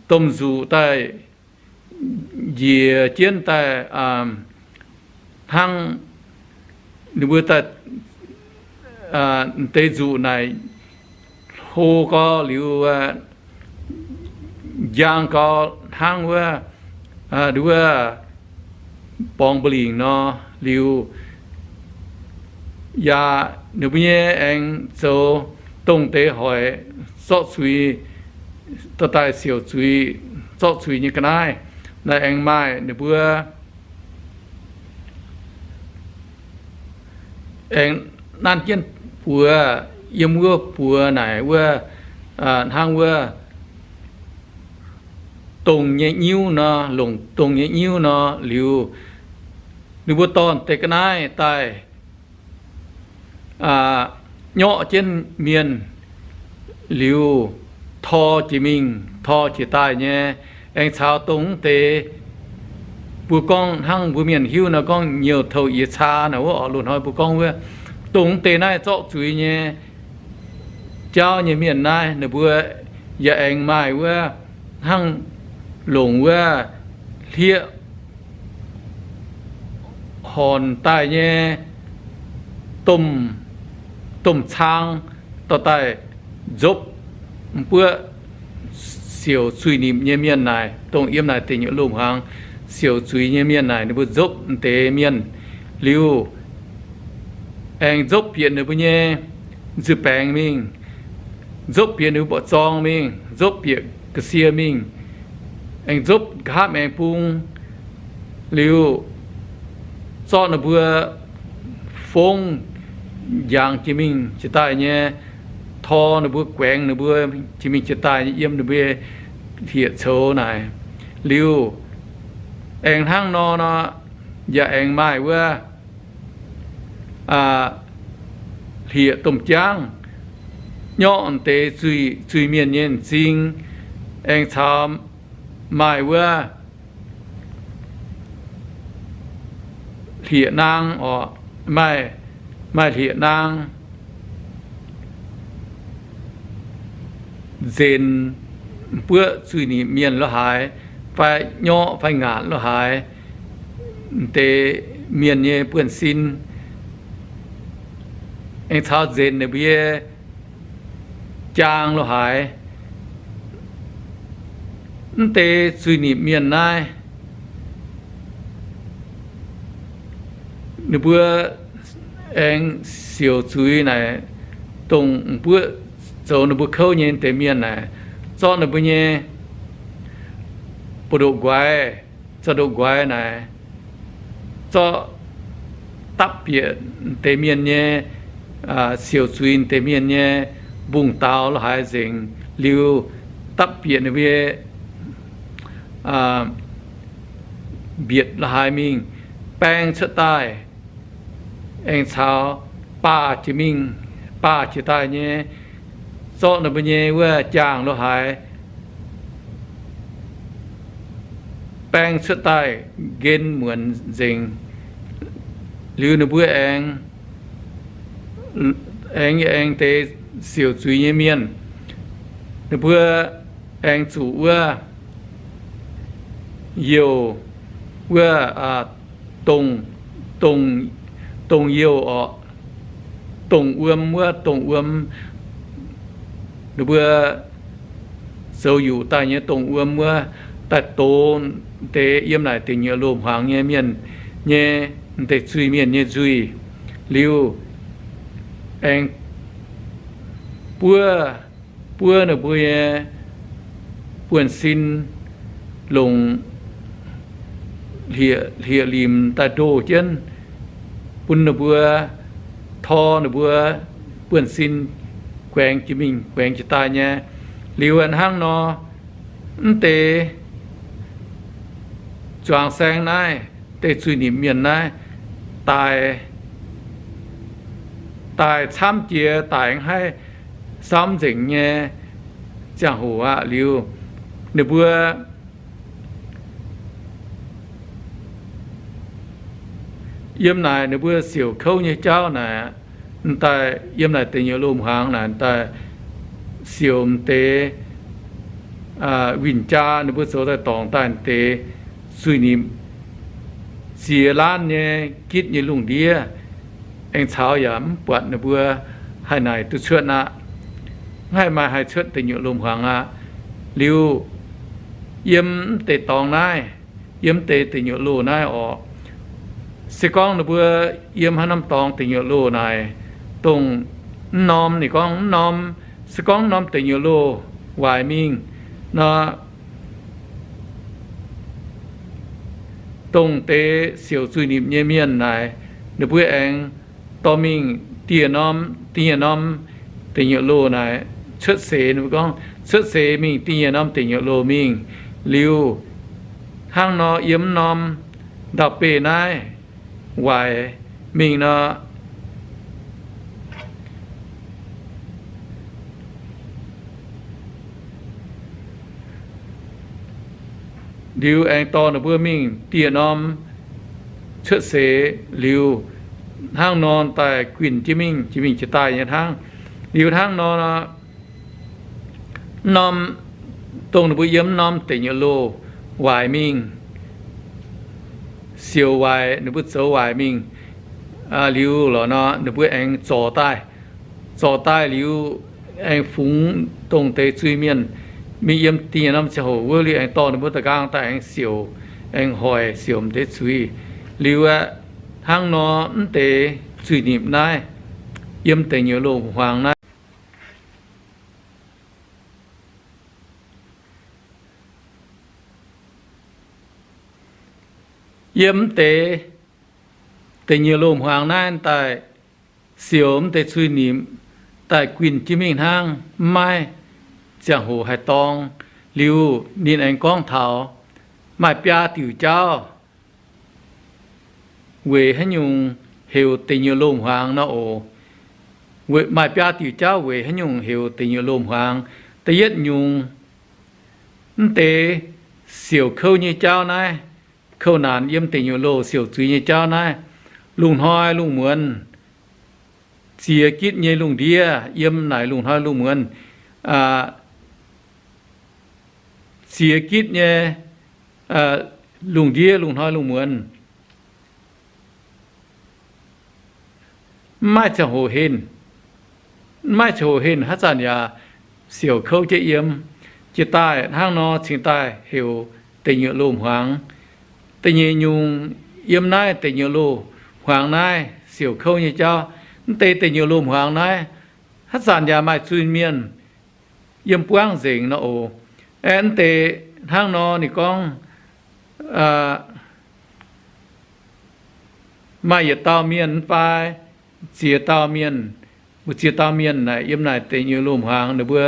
domh nzuqc daaih njiec jienv daaih hnangv ninh mbuo daaih deix nzuqc naaic, hlo gau liuz, njang gau hnangv wuov, wuov borngz mba'lingc nor liuz, yaac ninh mbuo nyei aengx zoux dongh deix hoic zorqv zuiz, dorh daaih siouc zuiz, zorqv zuiz nyei ga'naaiv. Naaiv aengx maaih ninh mbuo aengx nanv jienv buoz, yiem wuov buoz naaic wuov, hnangv wuov dongh nyei nyiuv nor, longc dongh nyei nyiuv nor liuz, ninh mbuo dorh deix ga'naaiv daaih nyorqv jienv mienh liuz, tor jiex mingh, tor jiex daaih nyei, aengx caux dongh deix mbuo gorngv hnangv mbuo mienh hiuv nor gorngv nyouh touh yie caa naaic wuov orqc, loz-hnoi mbuo gorngv wuov, dongh deix naaiv zorqv zuiz nyei jauv nyei mienh naaiv, ninh mbuo yaac aengx maaih wuov hnangv longc wuov hlieqv hornc daaih nyei domh, domh cang dorh daaih nzopv m'buoqv siouc zuiz-nipc nyei mienh naaic, dongh yiem naaic deic nyuoqc loz hmuangx siouc zuiz nyei mienh naaic, ninh mbuo nzopv m'deix mienh liuz, aengx nzopv bieqc ninh mbuo nyei nzuih baengx mingh, nzopv bieqc ninh mbuo mbu'zorng mingh, nzopv bieqc ga'sie mingh, aengx nzopv nqa'haav maengx bung liuz, zorqv ninh mbuo fongv njangx jiex mingh jiex daaih nyei, tor ninh mbuo, guaengx ninh mbuo jiex mingh jiex daaih nyei yiem ninh mbuo hlieqv-coux naaic. Liuz, aengx hnangv nor nor, yaac aengx maaih wuov hlieqv-domh jaangv nyorqv deix zuiz-mienh nyei m'zing, aengx caux maaih wuov hlieqv-naang orqc, maaih, maaih hlieqv-naang nzenc m'buoqv zuiz-nipc mienh lo haaix, fai nyorqv fai ngaatc lo haaix, m'deix mienh nyei buonv-sin, aengx caux nzenc ninh mbuo nyei jaang lo haaix. Mv deix zuiz-nipc mienh naaiv, ninh mbuo aengx siouc zuiz naaic, dongh m'buoqv zoux ninh mbuo kouv nyei deix mienh naaic, zorqv ninh mbuo nyei buoz-ndoqv nquaix, za'ndoqv nquaix naaic, zorqv dapv bieqc deix mienh nyei, siouc zuiz deix mienh nyei mbungv-daaux lo haaix nzengc liuz, dapv bieqc ninh mbuo mbietc lo haaix mingh, baeng cuotv daaih, aengx caux baah jiex mingh, baah jiex daaih nyei, zorqv ninh mbuo nyei wuov jaangh lo haaix baeng cuotv daaih nqen muonc nzengc. Liuz ninh mbuo aengx, aengx, aengx deix siouc zuiz nyei mienh, ninh mbuo aengx zuqc wuov youh, wuov dongh, dongh, dongh youh orqc, dongh wuom wuov, dongh wuom, ninh mbuo zoux yuqc daaih nyei dongh wuom wuov, daaih dox deix yiem naaic deic nyuoqc loz-hmuangx nyei mienh nyei, deix zuiz-mienh nyei nzuih. Liuz aengx buov, buov ninh mbuo nyei buonv-sin longc hlieqv, hlieqv-limc daaih ndoh jienv bun ninh mbuo, tor ninh mbuo buonv-sin guaengx jiex mingh guaengx jiex daaih nyei. Liuz hnangv nor, mv deix zuangx saeng naaiv, deix zuiz-nipc mienh naaiv, daaih, daaih camv jiex daic haih samv nzengc nyei ziangh hoc aqv. Liuz ninh mbuo yiem naaic ninh mbuo siouc kouv nyei jauv naaic, m'daaih yiem naaic deic nyuoqc loz-hmuangx naaic, m'daaih siouc m'deix win-jaa ninh mbuo zoux daaih dorngc daaih deix zuiz-nimc ziex laanv nyei gitv nyei lungh ndiev, aengx caux yaac mv buatc ninh mbuo haih naaic duqv cuotv aqv. Mv haih maaih haih cuotv deic nyuoqc loh hmuangx aqv. Liuz yiem mv deix dorngx naaiv, yiem mv deix deic nyuoqc loh naaiv orqc, se gorngv ninh mbuo yiem haaix norm dorngx deic nyuoqc loh naaic, dongh mv norm, ninh gorngv mv norm, se gorngv mv norm deic nyuoqc loh waaic mingh nor, dongh deix siouc zuiz-nimc nyei mienh naaic, ninh mbuo aengx dorh mingh dieh norm, dieh norm deic nyuoqc loh naaic cuotv seix. Ninh mbuo gorngv cuotv seix mingh dieh norm deic nyuoqc loh mingh, liuz hnangv nor yiem mv norm ndau-beih naaiv waaic mingh nor, liuz aengx dorh ninh mbuo mingh dieh norm cuotv seix liuz, hnangv nor daaih guinh jienv mingh, jiex mingh jiex daaih nyei hnangv. Liuz hnangv nor, mv norm, dongh ninh mbuo yiem mv norm deic nyuoqc loh waaic mingh, siouc waaic, ninh mbuo zoux waaic mingh liuz lorqc nor, ninh mbuo aengx zorc daaih, zorc daaih liuz aengx fungx dongh deix zuiz-mienh mingh yiem dieh norm ziangh hoc wuov liuz aengx dorh ninh mbuo da'nqaang daaih aengx siouc, aengx hoic siouc m'deix zuiz. Liuz aeqv, hnangv nor mv deix zuiz-nimc naaiv, yiem deic nyuoqc loh hmuangx naaiv, yiem mv deix deic nyuoqc loh hmuangx naaiv daaih siouc mv deix zuiz-nimc daaih guinh jienv mingh hnangv, mv maaih ziangh hoc haih dorng. Liuz ninh aengx gorngv taux maaih biaa diuc jauv weic haaix nyungc heuc deic nyuoqc loh hmuangx nor oc. Maaih biaa diuc jauv weic haaix nyungc heuc deic nyuoqc loh hmuangx. Da'yietv nyungc, mv deix siouc kouv nyei jauv naaiv, kouv naanc yiem deic nyuoqc loh siouc zuiz nyei jauv naaiv, lungh hnoi lungh muonz ziex gitv nyei lungh ndiev, yiem naaic lungh hnoi lungh muonz ziex gitv nyei lungh ndiev, lungh hnoi lungh muonz, mv maaih ziangh hoc henh. Mv maaih ziangh hoc henh, haaix zanc yaac siouc kouv jienv yiem. Jiex daaih hnangv nor cingx daaih heuc deic nyuoqc loh hmuangx. Da'nyeic nyungc, yiem naaiv deic nyuoqc loh hmuangx naaiv siouc kouv nyei jauv, mv deix deic nyuoqc loh hmuangx naaiv haaix zanc yaac maaih zuiz-mienh yiem buangv nzengc nor oc. Aeqv, mv deix hnangv nor ninh gorngv maaih yietc dauh mienh mv fai ziex dauh mienh, mbu'ziex dauh mienh naaic yiem naaic deic nyuoqc loh hmuangx ninh mbuo,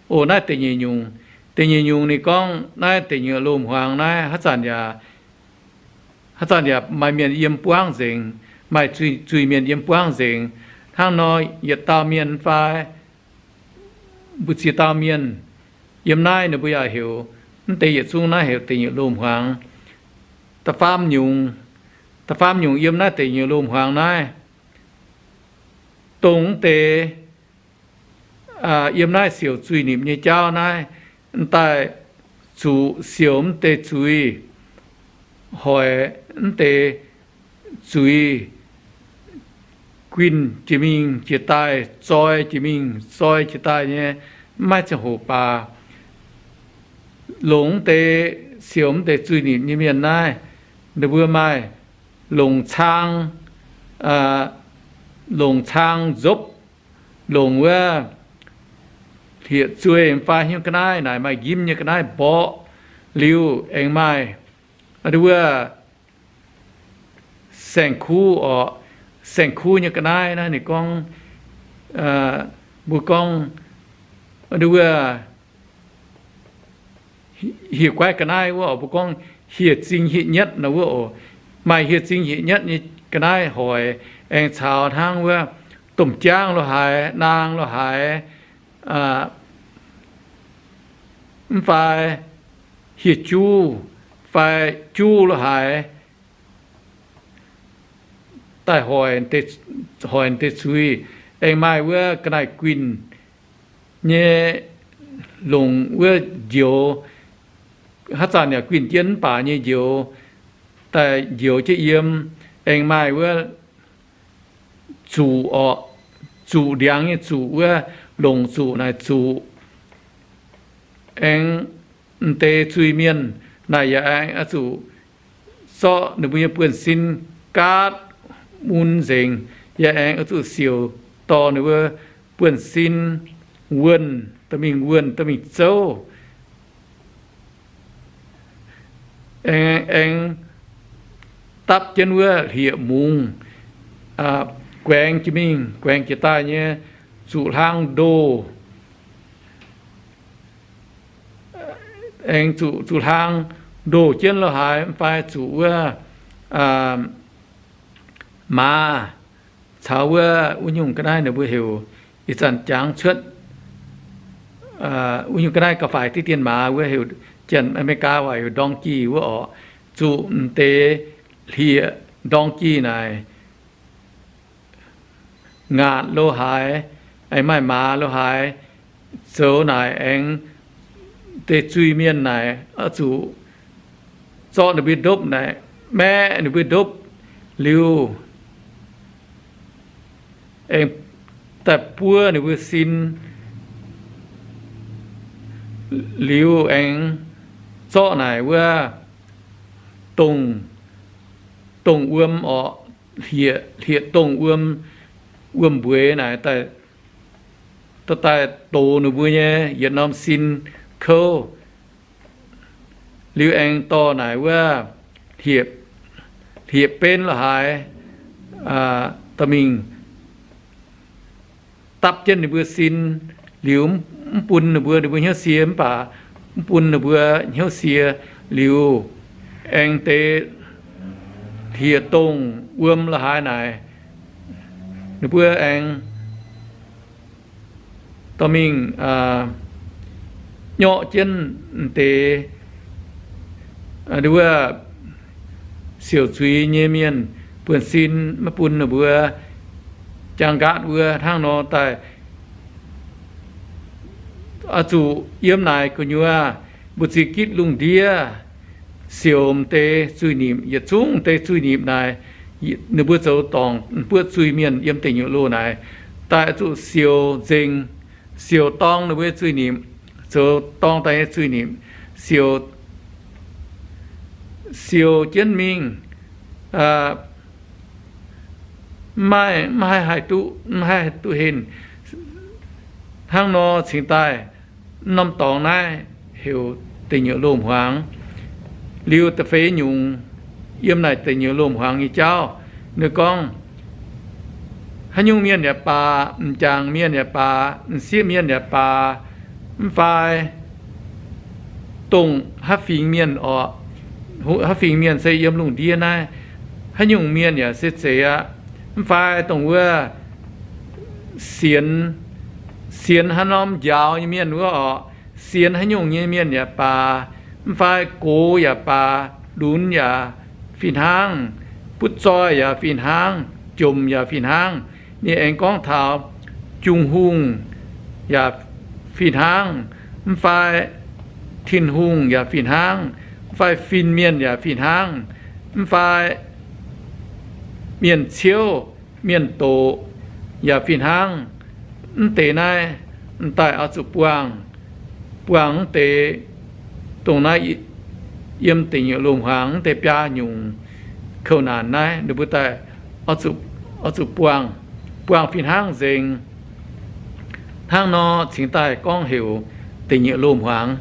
o, naaiv da'nyeic nyungc. Da'nyeic nyungc ninh gorngv naaiv deic nyuoqc loh hmuangx naaiv haaix zanc yaac, haaix zanc yaac maaih mienh yiem buangv nzengc, maaih zuiz-mienh yiem buangv nzengc. Hnangv nor yietc dauh mienh mv fai mbu'ziex dauh mienh yiem naaiv ninh mbuo yaac heuc, mv deix yietc zungv naaiv heuc deic nyuoqc loh hmuangx. Da'faam nyungc, da'faam nyungc yiem naaiv deic nyuoqc loh hmuangx naaiv, dongh mv deix yiem naaiv siouc zuiz-nimc nyei jauv naaiv, daaih zuqc siouc mv deix zuiz, hoic mv deix zuiz, guinh jiex mingh jiex daaih, zoi jiex mingh zoi jiex daaih nyei, mv maaih ziangh hoc baac longc mv deix siouc mv deix zuiz-nimc nyei mienh naaiv, ninh mbuo maaih longc cang, longc cang nzopv, longc wuov hlieqv-zueih fai hnyouv ga'naaiv naaic maaih njimv nyei ga'naaiv mborqv, liuz aengx maaih wuov saeng-kuv orqc, saeng-kuv nyei ga'naaiv naaiv ninh gorngv, mbuo gorngv wuov hieh guaiv ga'naaiv wuov oc, mbuo gorngv hieh zing hieh nyetv nor wuov oc. Maaih hieh zing hieh nyetv nyei ga'naaiv hoic, aengx caux hnangv wuov domh jaangv lo haaix, naang lo haaix, mv fai hieh juv fai juv lo haaix daaih hoic deix zuiz. Aengx maaih wuov ga'naaiv guinh nyei longc wuov njoux haaix zanc yaac guinh jienv mv baac nyei njoux, daaih njoux jienv yiem, aengx maaih wuov zuqc orqc, zuqc ndiangx nyei zuqc wuov, longc zuqc naaic zuqc. Aengx m'deix zuiz-mienh naaic yaac aengx oix zuqc zorqv ninh mbuo nyei buonv-sin gaatv mun nzengc, yaac aengx oix zuqc siouc dorh ninh mbuo buonv-sin wuonh, dorh mingh wuonh, dorh mingh zouv. Aengx, aengx dapv jienv wuov hlieqv-mungz, guaengx jiex mingh guaengx jiex daaih nyei zuqc hlaang ndoh. Aengx zuqc, zuqc hlaang ndoh jienv lo haaix, mv fai zuqc wuov maaz caux wuov, wuov nyungc ga'naaiv ninh mbuo heuc, ih zanc jangx cuotv wuov nyungc ga'naaiv gauh faix diqv dien maaz wuov heuc, Janx, America waac heuc donkey wuov orqc. Zuqc m'deix hlieqv-donkey naaic ngaatc lo haaix, aengx maaih maaz lo haaix, zoux naaic aengx deix zuiz-mienh naaic oix zuqc zorqv ninh mbuo ndopv naaic, maeqv ninh mbuo ndopv liuz, aengx daaih buov ninh mbuo sin liuz, aengx zorqv naaic wuov dongh, dongh wuom orqc, hlieqv, hlieqv-dongh wuom, wuom-mbueix naaic daaih, daaih dox ninh mbuo nyei yietc norm sin kouv. Liuz aengx dorh naaic wuov hlieqv, hlieqv-benv lo haaix, dorh mingh dapv jienv ninh mbuo sin liuz, mv bun ninh mbuo, ninh mbuo hnyouv sie, mv baac mv bun ninh mbuo hnyouv sie liuz, aengx deix hlieqv-dongh wuom lo haaix naaic, ninh mbuo aengx dorh mingh nyorqv jienv m'deix wuov siouc zuiz nyei mienh buonv-sin, maiv bun ninh mbuo jaang nqaatv wuov. Hnangv nor daaih oix zuqc yiem naaic gu'nyuoz mbu'ziex gitv lungh ndiev siouc m'deix zuiz-nipc, yietc zungv deix zuiz-nipc naaic, ninh mbuo zoux dorngc buoqv zuiz-mienh yiem deic nyuoqc loh naaic, daaih oix zuqc siouc nzengc, siouc dorng ninh mbuo nyei zuiz-nipc, zoux dorng daaih nyei zuiz-nipc, siouc, siouc jienv mingh, maiv, maiv haih duqv, maiv haih duqv henh. Hnangv nor cingx daaih, mv norm dorngx naaiv heuc deic nyuoqc loh hmuangx. Liuz da'feix nyungc yiem naaic deic nyuoqc loh hmuangx nyei jauv, ninh gorngv, haaix nyungc mienh yaac baac, m'jangc mienh yaac baac, m'sieqv mienh yaac baac, mv fai dongh haaix fingx mienh orqc, haaix fingx mienh se yiem lungh ndiev naaiv, haaix nyungc mienh yaac se zeiz aqv. Mv fai dongh wuov sienx, sienx haaix norm njaaux nyei mienh wuov orqc, sienx haaix nyungc nyei mienh yaac baac, mv fai gox yaac baac, lunx yaac fih hnangv, butv zoih yaac fih hnangv, jomc yaac fih hnangv. Ninh aengx gorngv taux Jung Hungh yaac fih hnangv, mv fai Tin-Hungh yaac fih hnangv, mv fai fin-mienh yaac fih hnangv, mv fai mienh ciouv, mienh doqc yaac fih hnangv. Mv deix naaiv m'daaih oix zuqc buangh, buangh mv deix dongh naaiv yiem deic nyuoqc loh hmuangx mv deix biaa nyungc kouv naanc naaiv, ninh mbuo daaih oix zuqc buangh, buangh fih hnangv nzengc. Hnangv nor cingx daaih gorngv heuc deic nyuoqc loh hmuangx.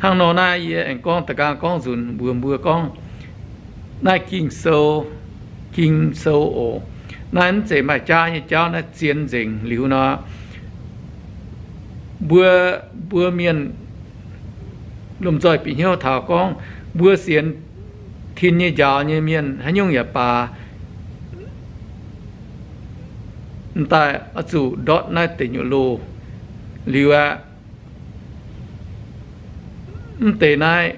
Hnangv nor naaiv yie aengx gorngv da'gaang gorngv nzunc mbuox mbuo gorngv, naaiv Ging-Sou, Ging-Sou oc. Naaiv mv zeiz maaih jaav nyei jauv, naaiv zien nzengc liuz nor, mbuo, mbuo mienh lomh nzoih bieqc hnyouv taux gorngv mbuo sienx tin nyei njaaux nyei mienh haaix nyungc yaac baac, m'daaih oix zuqc ndortv naaiv deic nyuoqc loh liuz aqv. Mv deix naaiv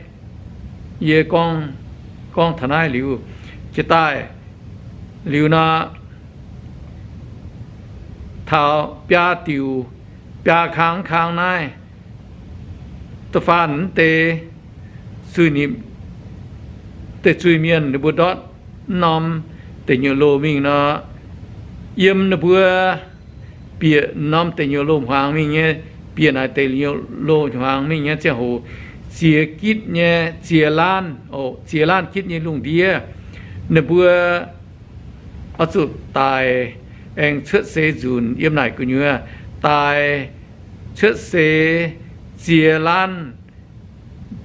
yie gorngv, gorngv taux naaiv liuz, jiex daaih liuz nor, taux biaa diuc, biaa kang kang naaiv, da'faanh mv deix zuiz-nipc deic-zuiz mienh ninh mbuo ndortv norm deic nyuoqc loh mingh nor, yiem ninh mbuo bieqc norm deic nyuoqc loh hmuangx mingh nyei, bieqc naaic deic nyuoqc loh hmuangx mingh nyei ziangh hoc, ziex gitv nyei, ziex laanv, ziex laanv gitv nyei lungh ndiev, ninh mbuo oix zuqc daic aengx cuotv seix nzunc yiem naaic gu'nyuoz, daic cuotv seix ziex laanv,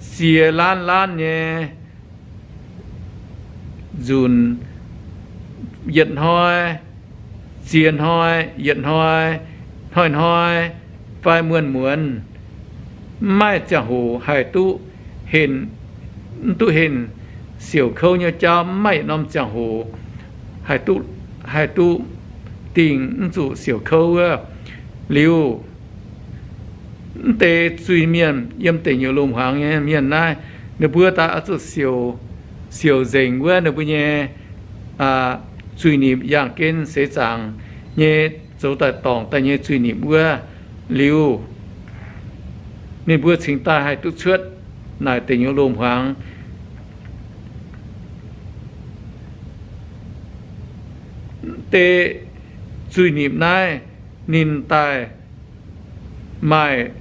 ziex laanv laanv nyei nzunc, yietc hnoi, ziex hnoi, yietc hnoi, hnoi-hnoi, fai muonz-muonz, mv maaih ziangh hoc haih duqv henh, mv duqv henh siouc kouv nyei jauv, mv maaih yietc norm ziangh hoc haih duqv, haih duqv dingh mv zuqc siouc kouv wuov. Liuz, mv deix zuiz-mienh yiem deic nyuoqc loh hmuangx nyei mienh naaiv, ninh mbuo daaih oix zuqc siouc, siouc nzengc wuov ninh mbuo nyei zuiz-nipc, yaangh gen seix zaangc nyei zoux daaih dorngc daaih nyei zuiz-nipc wuov. Liuz, ninh mbuo cingx daaih haih duqv cuotv naaic deic nyuoqc loh hmuangx. Deix zuiz-nipc naaiv ninh daaih maaih,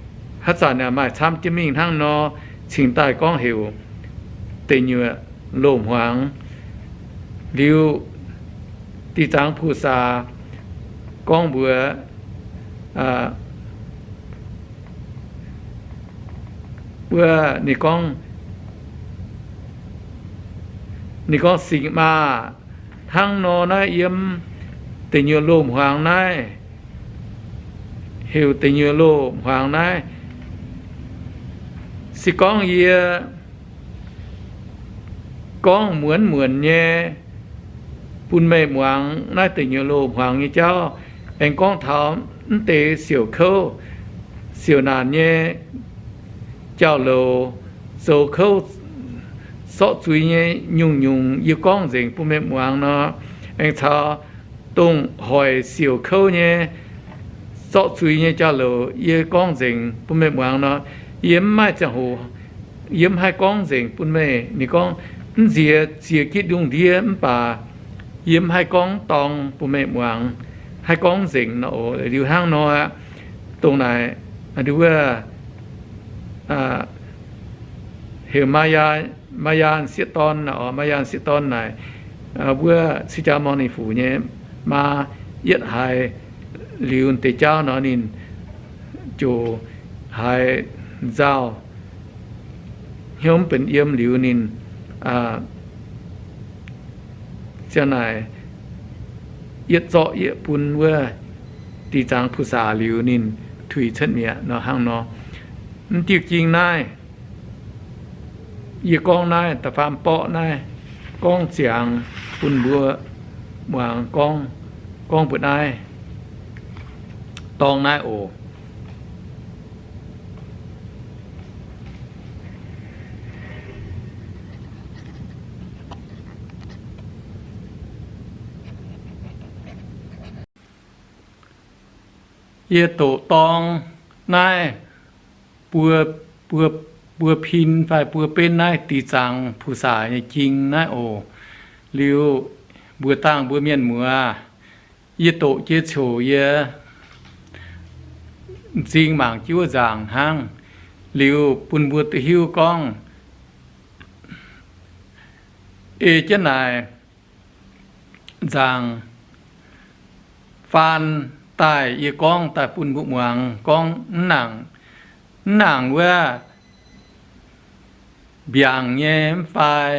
haaix zanc yaac maaih camv jienv mingh hnangv nor, cingx daaih gorngv heuc deic nyuoqc loh hmuangx. Liuz, Diqc Zaangc Pu-saax gorngv mbuox, wuov ninh gorngv, ninh gorngv, Singx Maaz, hnangv nor naaiv yiem deic nyuoqc loh hmuangx naaiv, heuc deic nyuoqc loh hmuangx naaiv, se gorngv yie gorngv muonz-muonz nyei bun meih muangx naaiv deic nyuoqc loh hmuangx nyei jauv, aengx gorngv taux mv deix siouc kouv, siouc naanc nyei jauv-louc, zoux kouv, sortv zuiz nyei nyungc-nyungc yie gorngv nzengc bun meih muangx nor, aengx caux dongh hoic siouc kouv nyei, sortv zuiz nyei jauv-louc yie gorngv nzengc bun meih muangx nor, yie mv maaih ziangh hoc, yie mv haih gorngv nzengc bun meih. Ninh gorngv, Mv nziex ziex gitv lungh ndiev mv baac yie mv haih gorngv dorng bun meih muangx, haih gorngv nzengc nor. Liuz hnangv nor aqv, dongh naaic, wuov, heuc Maa^yaa^en sieqv dorn, Maa^yaa^en sieqv dorn naaic, wuov Cing Jaa Morh Ninh Fuc nyei maa, yietv haiz liuz deix jauv nor ninh ziouc haiz nzauh, hnyouv mv benx yiem liuz ninh ziang naaic yietv zorqv yietv bun wuov Diqc Zaangc Pu-saax liuz ninh tuix cuotv mi'aqv nor hnangv nor. Mv diuh jing naaiv, yie gorngv naaiv da'faam borqv naaiv gorngv ziangx bun mbuo muangx, gorngv, gorngv mbuo naaiv, dorng naaiv oc. Yie doqc dorng naaiv buo, buo, buo pin fai buo benv naaiv Diqc Zaangc Pu-saax nyei jing naaiv oc. Liuz mbuox dangh mbuo mienh muoz, yie doqc jiex coc yie m'zing mangc jienv wuov nzaangc hnangv. Liuz bun mbuo duqv hiuv gorngv, ei jienv naaic nzaangc faan daaih yie gorngv daaih bun mbuo muangx gorngv mv nangc, mv nangc wuov mbiaangc nyei mv fai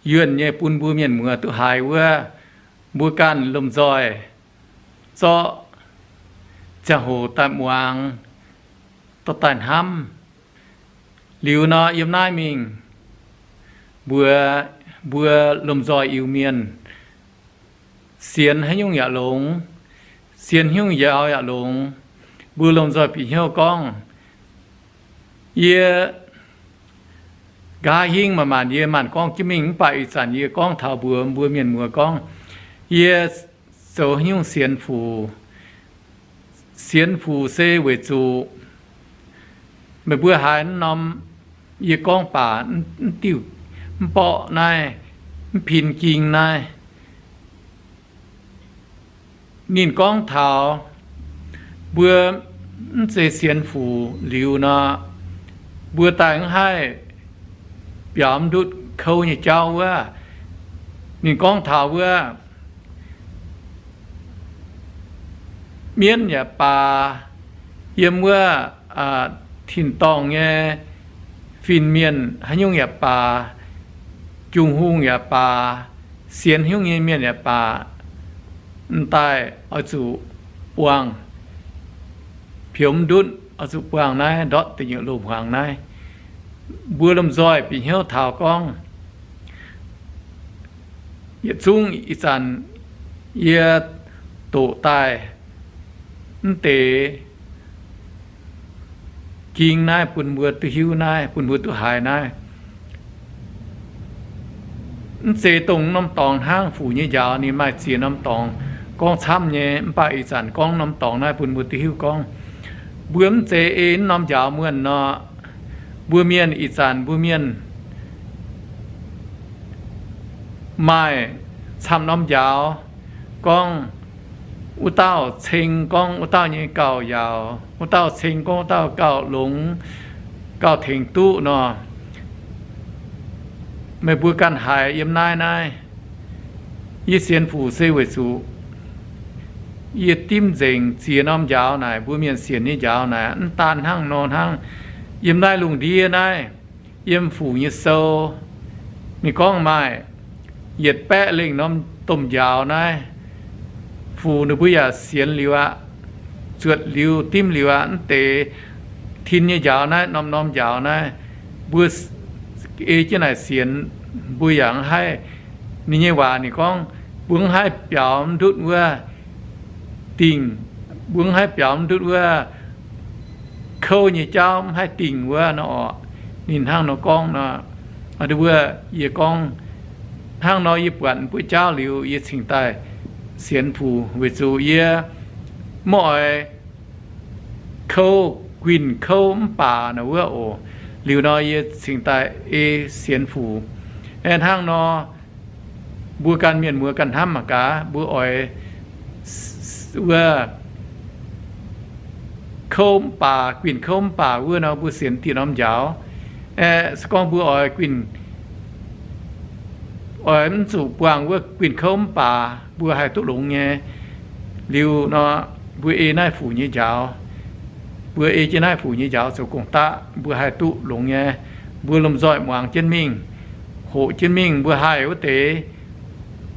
yuonh nyei bun mbuo mienh muoz duqv haiz wuov, mbuo ganh lomh nzoih zorqv ziangh hoc daaih muangx, dorh daaih hnamv. Liuz nor yiem naaiv mingh, mbuo, mbuo lomh nzoih Iu-Mienh sienx haaix nyungc yaac longx, sienx haaix nyungc yaac longx. Mbuo lomh nzoih bieqc hnyouv gorngv, yie nqa'haav hingv maanc maanc yie maanc gorngv jienv mingh mv baac ih zanc yie gorngv taux mbuox mbuo mienh muoz gorngv, yie zoux haaix nyungc sienx Fuc. Sienx Fuc se weic zuqc Meih mbuo haiz mv norm, yie gorngv baac mv diuh, mv borqv naaiv, mv pin ging naaiv. Ninh gorngv taux mbuo mv zeiz sienx Fuc liuz nor, mbuo daaih mv haih biaux mv ndutv kouv nyei jauv wuov. Ninh gorngv taux wuov, mienv yaac baac, yiem wuov tin-dorngh nyei fin-mienh haaix nyungc yaac baac, jung hungh yaac baac, sienx hnyouv nyei mienh yaac baac, m'daaih oix zuqc buangh, piomv ndutv oix zuqc buangh naaiv ndortv deic nyuoqc loz-hmuangx naaiv. Mbuo lomh nzoih bieqc hnyouv taux gorngv, yietc zungv ih zanc yie doqc daaih mv deix ging naaiv bun mbuo duqv hiuv naaiv, bun mbuo duqv haiz naaiv. Mv zeiz dongh norm dorngx hnangv. Fuc nyei njaaux ninh maaih ziex norm dorngx gorngv camv nyei, mv baac ih zanc gorngv norm dorngx naaiv bun mbuo duqv hiuv gorngv, mbuo mv zeiz ei norm njaaux muonh nor. Mbuo mienh ih zanc mbuo mienh maaih camv norm njaaux, gorngv wuov dauh ceng gorngv wuov dauh nyei gauh yaauc, wuov dauh ceng gorngv wuov dauh gauh longx, gauh tengx duqv nor. Meih mbuo ganh haiz yiem naaiv naaiv, yie sienx Fuc se weic zuqc yie dimv nzengc ziex norm njaaux naaic, mbuo mienh sienx nyei njaaux naaic, mv daan hnangv nor hnangv. Yiem naaiv lungh ndiev naaiv, yiem Fuc nyei sou, ninh gorngv maaih yietc baeqv lengh norm domh njaaux naaiv. Fuc ninh mbuo yaac sienx liuz aqv, zuotc liuz, dimv liuz aqv. Mv deix tin nyei njaaux naaiv, norm-norm njaaux naaiv, mbuo ei jienv naaic sienx, mbuo yaac mv haih, ninh nyei waac ninh gorngv, mbuo mv haih biaux mv ndutv wuov dingh, mbuo mv haih biaux mv ndutv wuov kouv nyei jauv, mv haih dingh wuov nor orqc. Ninh hnangv nor gorngv nor, wuov yie gorngv, hnangv nor yie buatc mbuo jauv liuz, yie cingx daaih sienx Fuc weic zuqc yie mv oix kouv, guinh kouv mv baac nor wuov oc. Liuz nor yie cingx daaih ei sienx Fuc. Aeqv, hnangv nor mbuo ganh mienh muoz ganh hnamv mangc gaax, mbuo oix wuov kouv mv baac, guinh kouv mv baac wuov nor, mbuo sienx dieh norm njaaux. Aeqv, se gorngv mbuo oix guinh, oix mv zuqc buangh wuov guinh kouv mv baac, mbuo haih duqv longx nyei. Liuz nor, mbuo ei naaiv Fuc nyei njaaux, mbuo ei jienv naaiv Fuc nyei njaaux zoux gong-daqv, mbuo haih duqv longx nyei. Mbuo lomh nzoih muangx jienv mingh, hoqc jienv mingh, mbuo haih wuov deix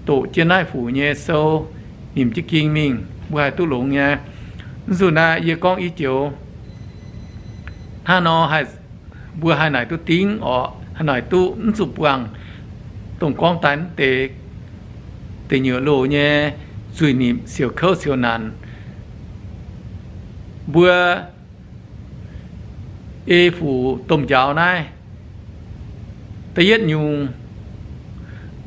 doqc jienv naaiv Fuc nyei sou, nimc jienv ging mingh, mbuo haih duqv longx nyei. Mv zuqc naaic yie gorngv i joux hnangv nor, mbuo haih naaic duqv dingv orqc, haih naaic duqv mv zuqc buangh dongh gorngv daaih mv deix deic nyuoqc loh nyei zuiz-nipc, siouc kouv siouc naanc. Mbuo ei Fuc domh njaaux naaiv, da'yietv nyungc,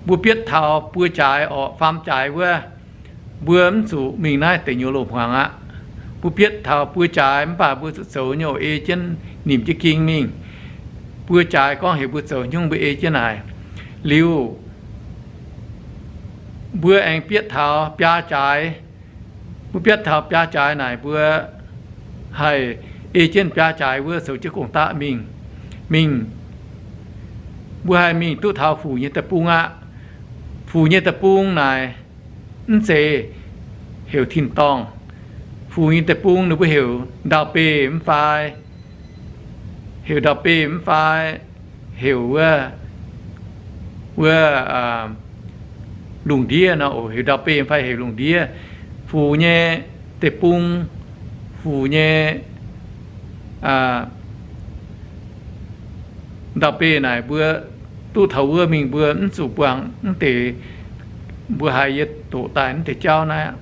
mbuo bietv taux buo jaaix orqc, faam jaaix wuov, mbuo mv zuqc mingh naaiv deic nyuoqc loh hmuangx aqv. Mbuo bietv taux buo jaaix mv baac mbuo zuqc zoux nyei oc, ei jienv nimc jienv ging mingh. Buo jaaix gorngv heuc mbuo zoux nyungc, mbuo ei jienv naaic. Liuz mbuo aengx bietv taux biaa jaaix. Mbuo bietv taux biaa jaaix naaic, mbuo haih ei jienv biaa jaaix wuov zoux jienv gong-daqv mingh. Mingh, mbuo haih mingh duqv taux Fuc nyei deic-bung aqv. Fuc nyei deic-bung naaic mv zeiz heuc tin-dorngh. Fuc nyei deic-bung ninh mbuo heuc ndau-beih mv fai, heuc ndau-beih mv fai heuc wuov, wuov lungh ndiev nor oc, heuc ndau-beih mv fai heuc lungh ndiev. Fuc nyei deic-bung, Fuc nyei ndau-beih naaic mbuo duqv taux wuov mingh, mbuo mv zuqc buangh mv deix, mbuo haiz yie doqc daaih mv deix jauv naaiv,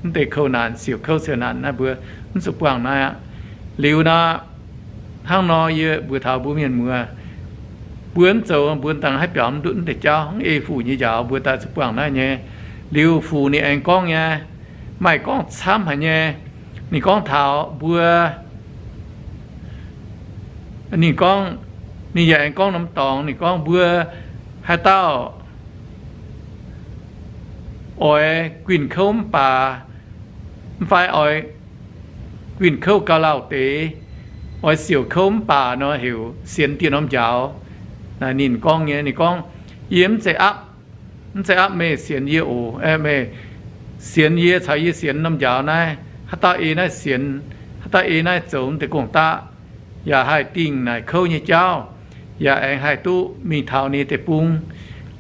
mv deix kouv naanc, siouc kouv siouc naanc naaiv mbuo mv zuqc buangh naaiv aqv. Liuz nor, hnangv nor yie mbuox taux mbuo mienh muoz, mbuo mv zoux mbuo dangh haih biaux mv ndutv mv deix jauv. Mv ei Fuc nyei njaaux mbuo daaih zuqc buangh naaiv nyei. Liuz Fuc ninh aengx gorngv nyei, maaih gorngv camv haic nyei. Ninh gorngv taux mbuo Ninh gorngv, ninh yaac aengx gorngv norm dorngx, ninh gorngv mbuo haaix dauh oix guinh kouv mv baac, mv fai oix guinh kouv gauh lauh deix, oix siouc kouv mv baac nor heuc sienx dieh norm njaaux. Naaiv ninh gorngv nyei, ninh gorngv, yie mv zeiz aapv, mv zeiz aapv meih sienx yie oc. Meih sienx yie caux yie sienx norm njaaux naaiv, haaix dauh ei naaiv sienx, haaix dauh ei naaiv zoux deix gong-daqv, yaac haih dingh naaic kouv nyei jauv, yaac aengx haih duqv mingh taux ninh deic-bung.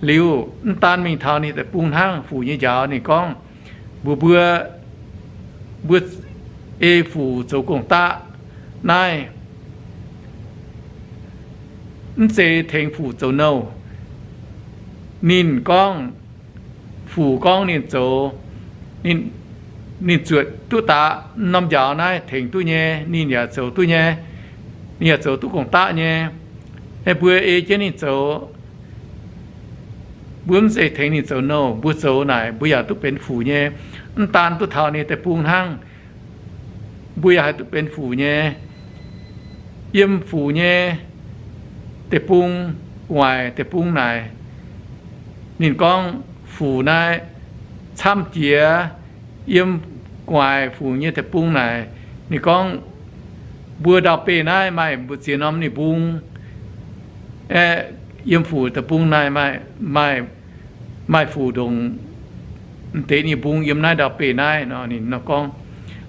Liuz mv daan mingh taux ninh deic-bung hnangv, fuc nyei njaaux ninh gorngv, mbuo, mbuo, mbuo ei fuc zoux gong-daqv naaiv mv zeiz tengx fuc zoux nouh. Ninh gorngv, fuc gorngv ninh zoux, ninh zuotc duqv daaih norm njaaux naaiv tengx duqv nyei, ninh yaac zoux duqv nyei, ninh yaac zoux duqv gong-daqv nyei. Mbuo ei jienv ninh zoux, mbuo mv zeiz tengx ninh zoux nouh. Mbuo zoux naaic mbuo yaac duqv benx fuc nyei. Mv daan duqv taux ninh deic-bung hnangv, mbuo yaac haih duqv benx fuc nyei. Yiem fuc nyei deic-bung, gu'nguaaic deic-bung naaic, ninh gorngv fuc naaiv camv jiex. Yiem gu'nguaaic fuc nyei deic-bung naaic, ninh gorngv mbuo ndau-beih naaiv maaih mbu'ziex norm ninh mbung. Aeqv, yiem fuc deic-bung naaiv maaih, maaih fuc ndongc deix ninh mbung yiem naaiv ndau-beih naaiv nor, ninh nor gorngv.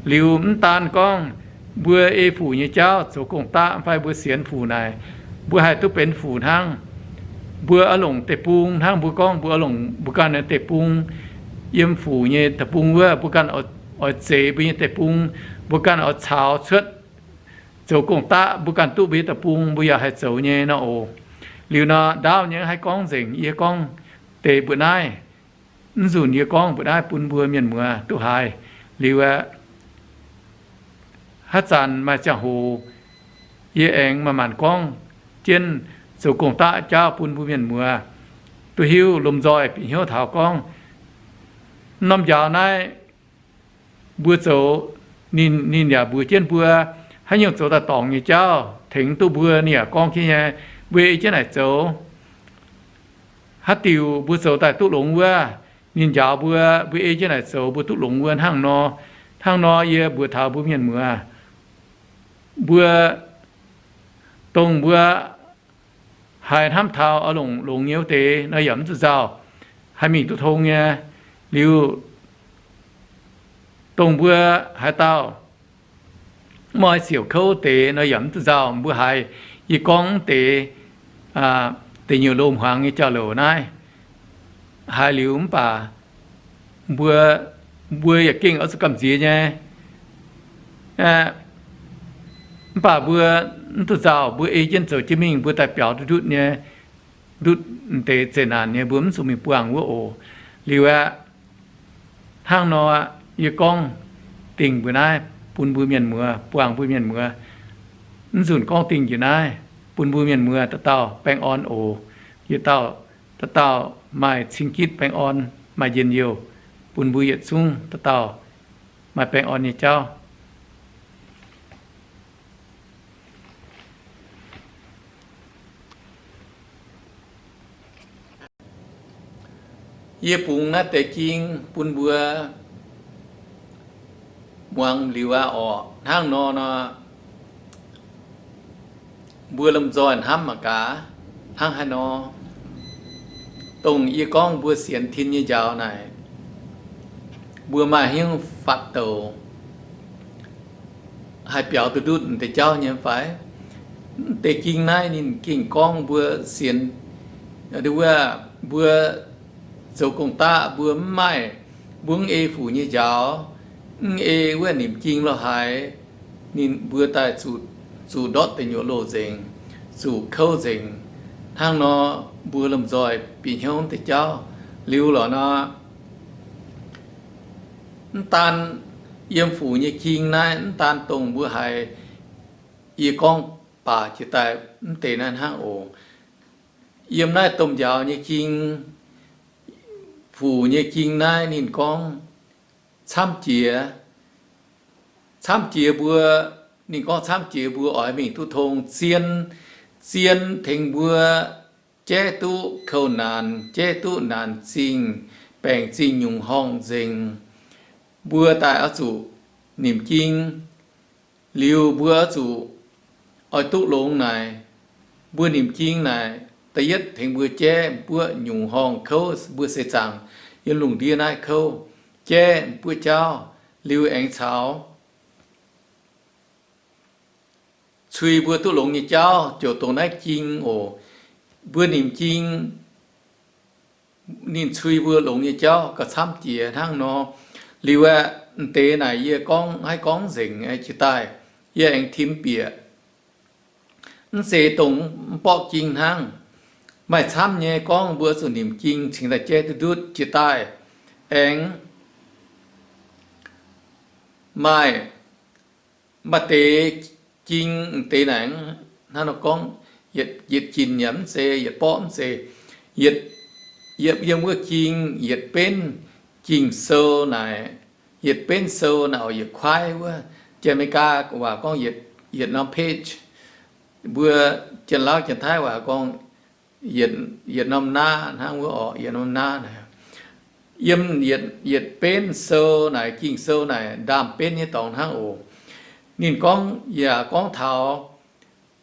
Liuz mv daan gorngv mbuo ei fuc nyei jauv zoux gong-daqv fai mbuo sienx fuc naaic, mbuo haih duqv benx fuc hnangv. Mbuo oix longc deic-bung hnangv, mbuo gorngv mbuo oix longc mbuo ganh nyei deic-bung, yiem fuc nyei deic-bung wuov, mbuo ganh oix zeix mbuo nyei deic-bung, mbuo ganh oix caux cuotv zoux gong-daqv, mbuo ganh duqv mbuo nyei deic-bung, mbuo yaac haih zoux nyei nor oc. Liuz nor ndaauv nyei haih gorngv nzengc, yie gorngv deix mbuoqc naaiv. Mv nzunc yie gorngv mbuoqc naaiv bun mbuo mienh muoz duqv haiz. Liuz aeqv, haaix zanc maaih ziangh hoc yie aengx manc-manc gorngv jienv zoux gong-daqv jauv bun mbuo mienh muoz duqv hiuv, lomh nzoih bieqc hnyouv taux gorngv norm njaaux naaiv mbuo zoux, ninh, ninh yaac mbuox jienv mbuo haaix nyungc zoux daaih dorngc nyei jauv tengx duqv mbuo. Ninh yaac gorngv jienv nyei, mbuo ei jienv naaic zoux, haaix diuc mbuo zoux daaih duqv longx wuov, ninh njaaux mbuo, mbuo ei jienv naaic zoux mbuo duqv longx wuov hnangv nor. Hnangv nor yie mbuox taux mbuo mienh muoz, mbuo, dongh mbuo haiz hnamv taux oix longc longx nyei wuov deix nor yaac mv zuqc nzauh, haih mingh duqv tong nyei. Liuz dongh mbuo haaix dauh mv oix siouc kouv deix nor yaac mv zuqc nzauh. Mbuo haiz yie gorngv deix, deic nyuoqc loh hmuangx nyei jauv-louc naaiv haiz liuz mv baac mbuo, mbuo yaac gengh oix zuqc gamh nziex nyei. Mv baac mbuo mv duqv nzauh, mbuo ei jienv zoux jienv mingh, mbuo daaih biaux duqv ndutv nyei, ndutv deix zeqc naanc nyei, mbuo mv zuqc mingh buangh wuov oc. Liuz aeqv, hnangv nor yie gorngv dingh mbuo naaiv bun mbuo mienh muoz, buangh mbuo mienh muoz. Mv nzunc gorngv dingh njiec naaiv bun mbuo mienh muoz dauh dauh baengh orn oc. Yietc dauh dauh dauh maaih cing-gitv baengh orn, maaih njien-youh bun mbuo yietc zungv dauh dauh maaih baengh orn nyei jauv. Yie bungx naaiv deix jing bun mbuo muangx liuz aqv orqc. Hnangv nor nor, mbuo lomh nzoih hnamv mangc gaax, hnangv haaix nor, dongh yie gorngv mbuo sienx tin nyei njaaux naaic, mbuo maaih hnyouv fatv douc haih biaux duqv ndutv deix jauv nyei fai? Deix jing naaiv ninh gengh gorngv mbuo sienx, wuov, mbuo zoux gong-daqv mbuo mv maaih, mbuo mv ei fuc nyei njaaux, mv ei wuov nimc jing lorh haaix, ninh mbuo daaih zuqc ndortv deic nyuoqc loh nzengc, zuqc kouv nzengc. Hnangv nor, mbuo lomh nzoih bieqc hnyouv deix jauv liuz lorqc nor, mv daan yiem fuc nyei jing naaiv, mv daan dongh mbuo haiz yie gorngv baac jiex daaih mv deix naaiv hnangv oc. Yiem naaiv domh njaaux nyei jing, fuc nyei jing naaiv ninh gorngv camv jiex, camv jiex mbuo ninh gorngv camv jiex mbuo oix mingh duqv tong zien, zien tengx mbuo jaiv duqv kouv naanc, jaiv duqv naanc zingh, baengc zingh nyungc horngh nzengc. Mbuo daaih oix zuqc nimc ging, liuz mbuo oix zuqc oix duqv longx naaic, mbuo nimc ging naaic, da'yietv tengx mbuo jaiv buoqv nyungc horngh kouv mbuo seix zaangc yiem lungh ndiev naaiv kouv, jaiv buoqv jauv, liuz aengx caux cui mbuo duqv longx nyei jauv ziouc dongh naaiv ging oc. Mbuo nimc ging, ninh cui mbuo longx nyei jauv gauh camv jiex hnangv nor. Liuz aeqv, m'deix naaic yie gorngv haiv gorngv nzengc jiex daaih, yie aengx tim bieqc. Mv zeiz dongh mv borqv ging hnangv. Maaih camv nyei gorngv mbuo zuqc nimc ging cingx daaih jaiv duqv ndutv jiex daaih. Aengx maaih, maaih deix ging m'deix naaic hnangv nor gorngv, yietc, yietc ginc yaac mv zeiz, yietc borqv mv zeiz, yietc, yiem wuov ging yietc benv ging sou naaic, yietc benv sou naaic oc, yietc kuaaiv wuov. Janx-Meigaa waac gorngv yietc, yietc norm page. Mbuo Janx-Lauv Janx-Taiv waac gorngv yietc, yietc norm naaiv hnangv wuov oc, yietc norm naaiv naaic. Yiem yietc, yietc benv sou naaic, ging sou naaic ndaamv-benv nyei dorngx hnangv oc. Ninh gorngv yaac gorngv taux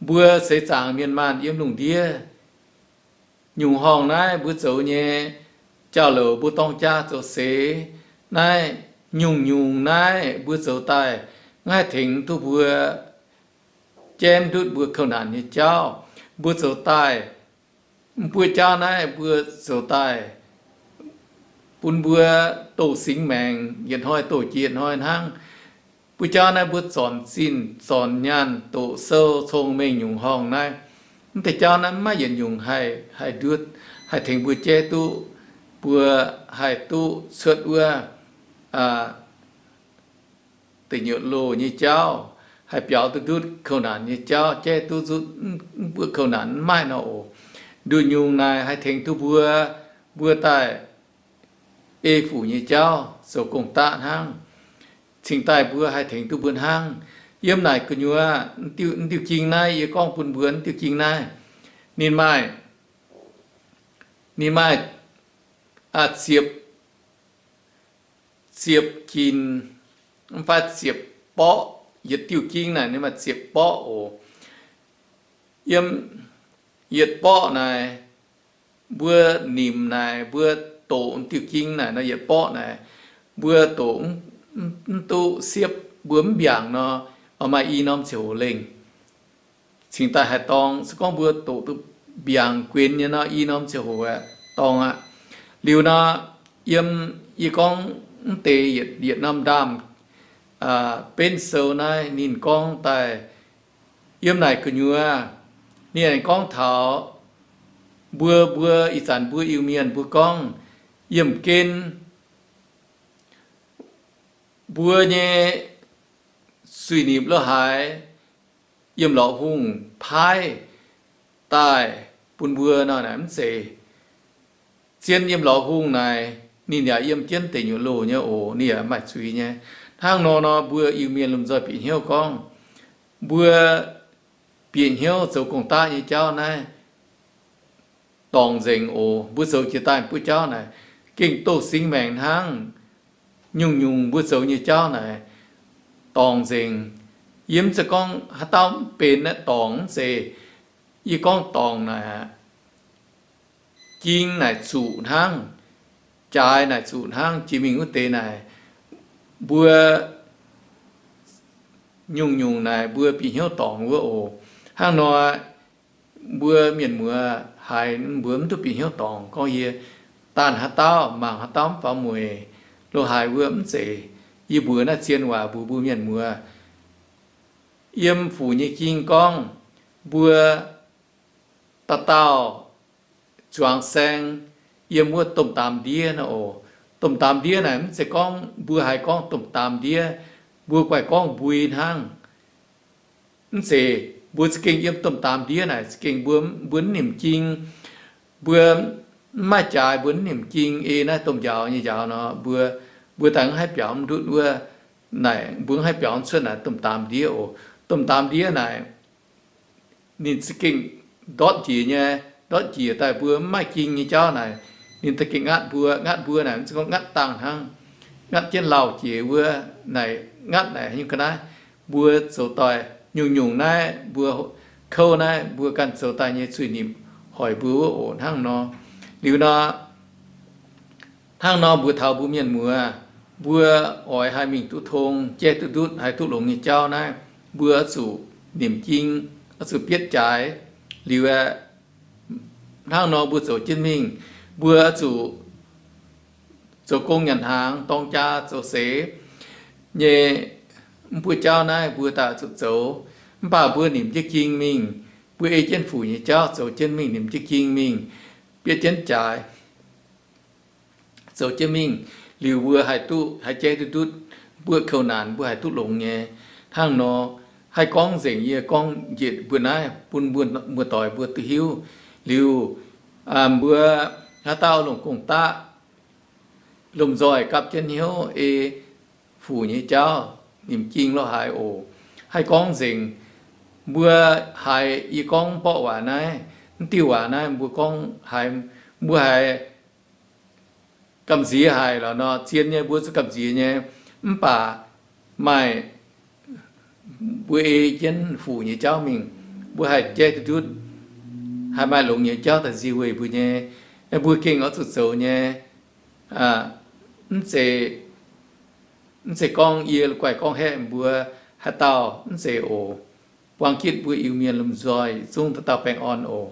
mbuo seix zaangc mienh maanh yiem lungh ndiev nyungc horngh naaiv mbuo zoux nyei jauv-louc, mbuo dorng jaa zoux seix naaiv, nyungc-nyungc naaiv mbuo zoux daaih maiv haih tengx duqv mbuo jaiv ndutv mbuo kouv naanc nyei jauv. Mbuo zoux daaih, mv buoqv jauv naaiv mbuo zoux daaih bun mbuo doh singx maengc, yietc hnoi doh jiex yietc hnoi hnangv. Buoqv jauv naaiv mbuo zornc zinh zornc nyaanh doqc sou cong-mengh nyungc horngh naaiv. Mv deix jauv naaiv maiv yietc nyungc haih, haih ndutv, haih tengx mbuo jaiv duqv, mbuo haih duqv cuotv wuov deic nyuoqc loh nyei jauv, haih biaux duqv ndutv kouv naanc nyei jauv, jaiv duqv ndutv mv buoqv kouv naanc mv maaih nor oc. Nduqc nyungc naaic haih tengx duqv mbuo, mbuo daaih ei fuc nyei jauv zoux gong-daqv hnangv. Cingx daaih mbuo haih tengx duqv mbuo hnangv. Yiem naaic gu'nyuoz, diuh, diuh ging naaiv yie gorngv bun mbuo, diuh ging naaiv ninh maaih, ninh maaih ziepc, ziepc ginc, mv fai ziepc borqv. Yietc diuh ging naaic ninh maaih ziepc borqv oc. Yiem yietc borqv naaic, mbuo nimc naaic, mbuo doqc diuh ging naaic nor, yietc borqv naaic, mbuo doqc mv duqv siepv, mbuo mv mbiaangc nor, oix maaih i norm ziangh hoc lengh cingx daaih haih dorngx. Se gorngv mbuo doqc duqv mbiaangc guenx nyei nor, i norm ziangh hoc aeqv, dorngx aqv. Liuz nor, yiem, yie gorngv mv deix yietc, yietc norm ndaamv benv sou naaiv ninh gorngv daaih, yiem naaic gu'nyuoz ninh aengx gorngv taux mbuo, mbuo ih zanc mbuo Iu-Mienh mbuo gorngv yiemh gen mbuo nyei suiv-nipc lo haaix yiem lorqc hungh paaiv daaih bun mbuo nor, naaic mv zeiz. Zien yiem lorqc hungh naaic, ninh yaac yiem jienv deic nyuoqc loh nyei oc, ninh yaac maaih zuiz nyei. Hnangv nor nor, mbuo Iu-Mienh lomh nzoih bieqc hnyouv gorngv, mbuo bieqc hnyouv zoux gong-daqv nyei jauv naaiv dorngc nzengc oc. Mbuo zoux jiex daaih buov jauv naaic gengh doh singx maengc hnangv. Nyungc-nyungc mbuo zoux nyei jauv naaic dorngc nzengc. Yie mv zeiz gorngv haaix dauh mv benx naaiv dorngc, mv zeiz. Yie gorngv dorngc naaic aqv, ging naaic zuqc hnangv, jaaix naaic zuqc hnangv, jiex mingh wuov deix naaic, mbuo nyungc-nyungc naaic mbuo bieqc hnyouv dorngc wuov oc. Hnangv nor, mbuo mienh muoz haiz mbuo mv duqv bieqc hnyouv dorngc gorngv yie daanh haaix dauh mangc haaix dauh mv faaux mueic lo haaix wuov, mv zeiz. Yie mbuox naaiv zien waac mbuox mbuo mienh muoz, yiem Fuc nyei Ging gorngv mbuo dauh dauh zuangx saeng yiem wuov domh daamx ndiev nor oc. Domh daamx ndiev naaic mv zeiz gorngv mbuo haiz gorngv domh daamx ndiev mbuo guaih gorngv mbui hnangv. Mv zeiz, mbuo za'gengh yiem domh daamx ndiev naaic za'gengh mbuo, mbuo mv nimc ging, mbuo mv maaih jaaix, mbuo mv nimc ging ei naaiv domh njaaux nyei njaaux nor, mbuo, mbuo daaih mv haih biaux mv ndutv wuov naaic, mbuo mv haih biaux mv cuotv naaic domh daamx ndiev oc. domh ndaam ndiev naaic, ninh za'gengh ndortv njiec nyei, ndortv njiec daaih mbuo mv maaih ging nyei jauv naaic, ninh za'gengh ngatv mbuo. Ngatv mbuo naaic mv zeiz gorngv ngatv dangh hnangv, ngatv jienv lauh jiex wuov. Naaic ngatv naaic nyungc ga'naaiv, mbuo zoux doic nyungc-nyungc naaiv, mbuo kouv naaiv, mbuo ganh zoux daaih nyei zuiz-nimc hoic mbuo wuov oc. Hnangv nor, liuz nor, hnangv nor mbuo taux mbuo mienh muoz, mbuo oix haih mingh duqv tong, jaiv duqv ndutv, haih duqv longx nyei jauv naaiv, mbuo oix zuqc nimc ging, oix zuqc bietv jaaix. Liuz aeqv, hnangv nor mbuo zoux jienv mingh, mbuo oix zuqc zoux gong nyanc hnaangx, dorng jaa zoux seix nyei. Mv buo jauv naaiv mbuo daaih zuqc zoux. Mv baac mbuo nimc jienv ging mingh, mbuo ei jienv fuc nyei jauv zoux jienv mingh, nimc jienv ging mingh, bietv jienv jaaix, zoux jienv mingh, liuz mbuo haih duqv, haih jaiv duqv ndutv, mbuo kouv naanc mbuo haih duqv longx nyei. Hnangv nor, haih gorngv nzengc yie gorngv njiec mbuo naaiv bun mbuo muoz-doic mbuo duqv hiuv. Liuz mbuo haaix dauh longc gong-daqv, lomh-nzoih gapv jienv hnyouv ei fuc nyei jauv, nimc ging lorh haaix oc. Haih gorngv nzengc, mbuo haiz yie gorngv mborqv waac naaiv, mv diuh waac naaiv mbuo gorngv haiz, mbuo haiz gamh nziex haic lorqc nor, zien nyei mbuo zuqc gamh nziex nyei. Mv baac maaih mbuo ei jienv fuc nyei jauv mingh, mbuo haih jaiv duqv ndutv, haih maaih longx nyei jauv daaih nzie weih mbuo nyei. Mbuo gengh oix zuqc zoux nyei. Mv zeiz, mv zeiz gorngv yie la'guaih gorngv haeqv mbuo haaix dauh, mv zeiz oc. Buang gitv mbuo Iu-Mienh lomh nzoih yietc zungv dauh dauh baengh orn oc.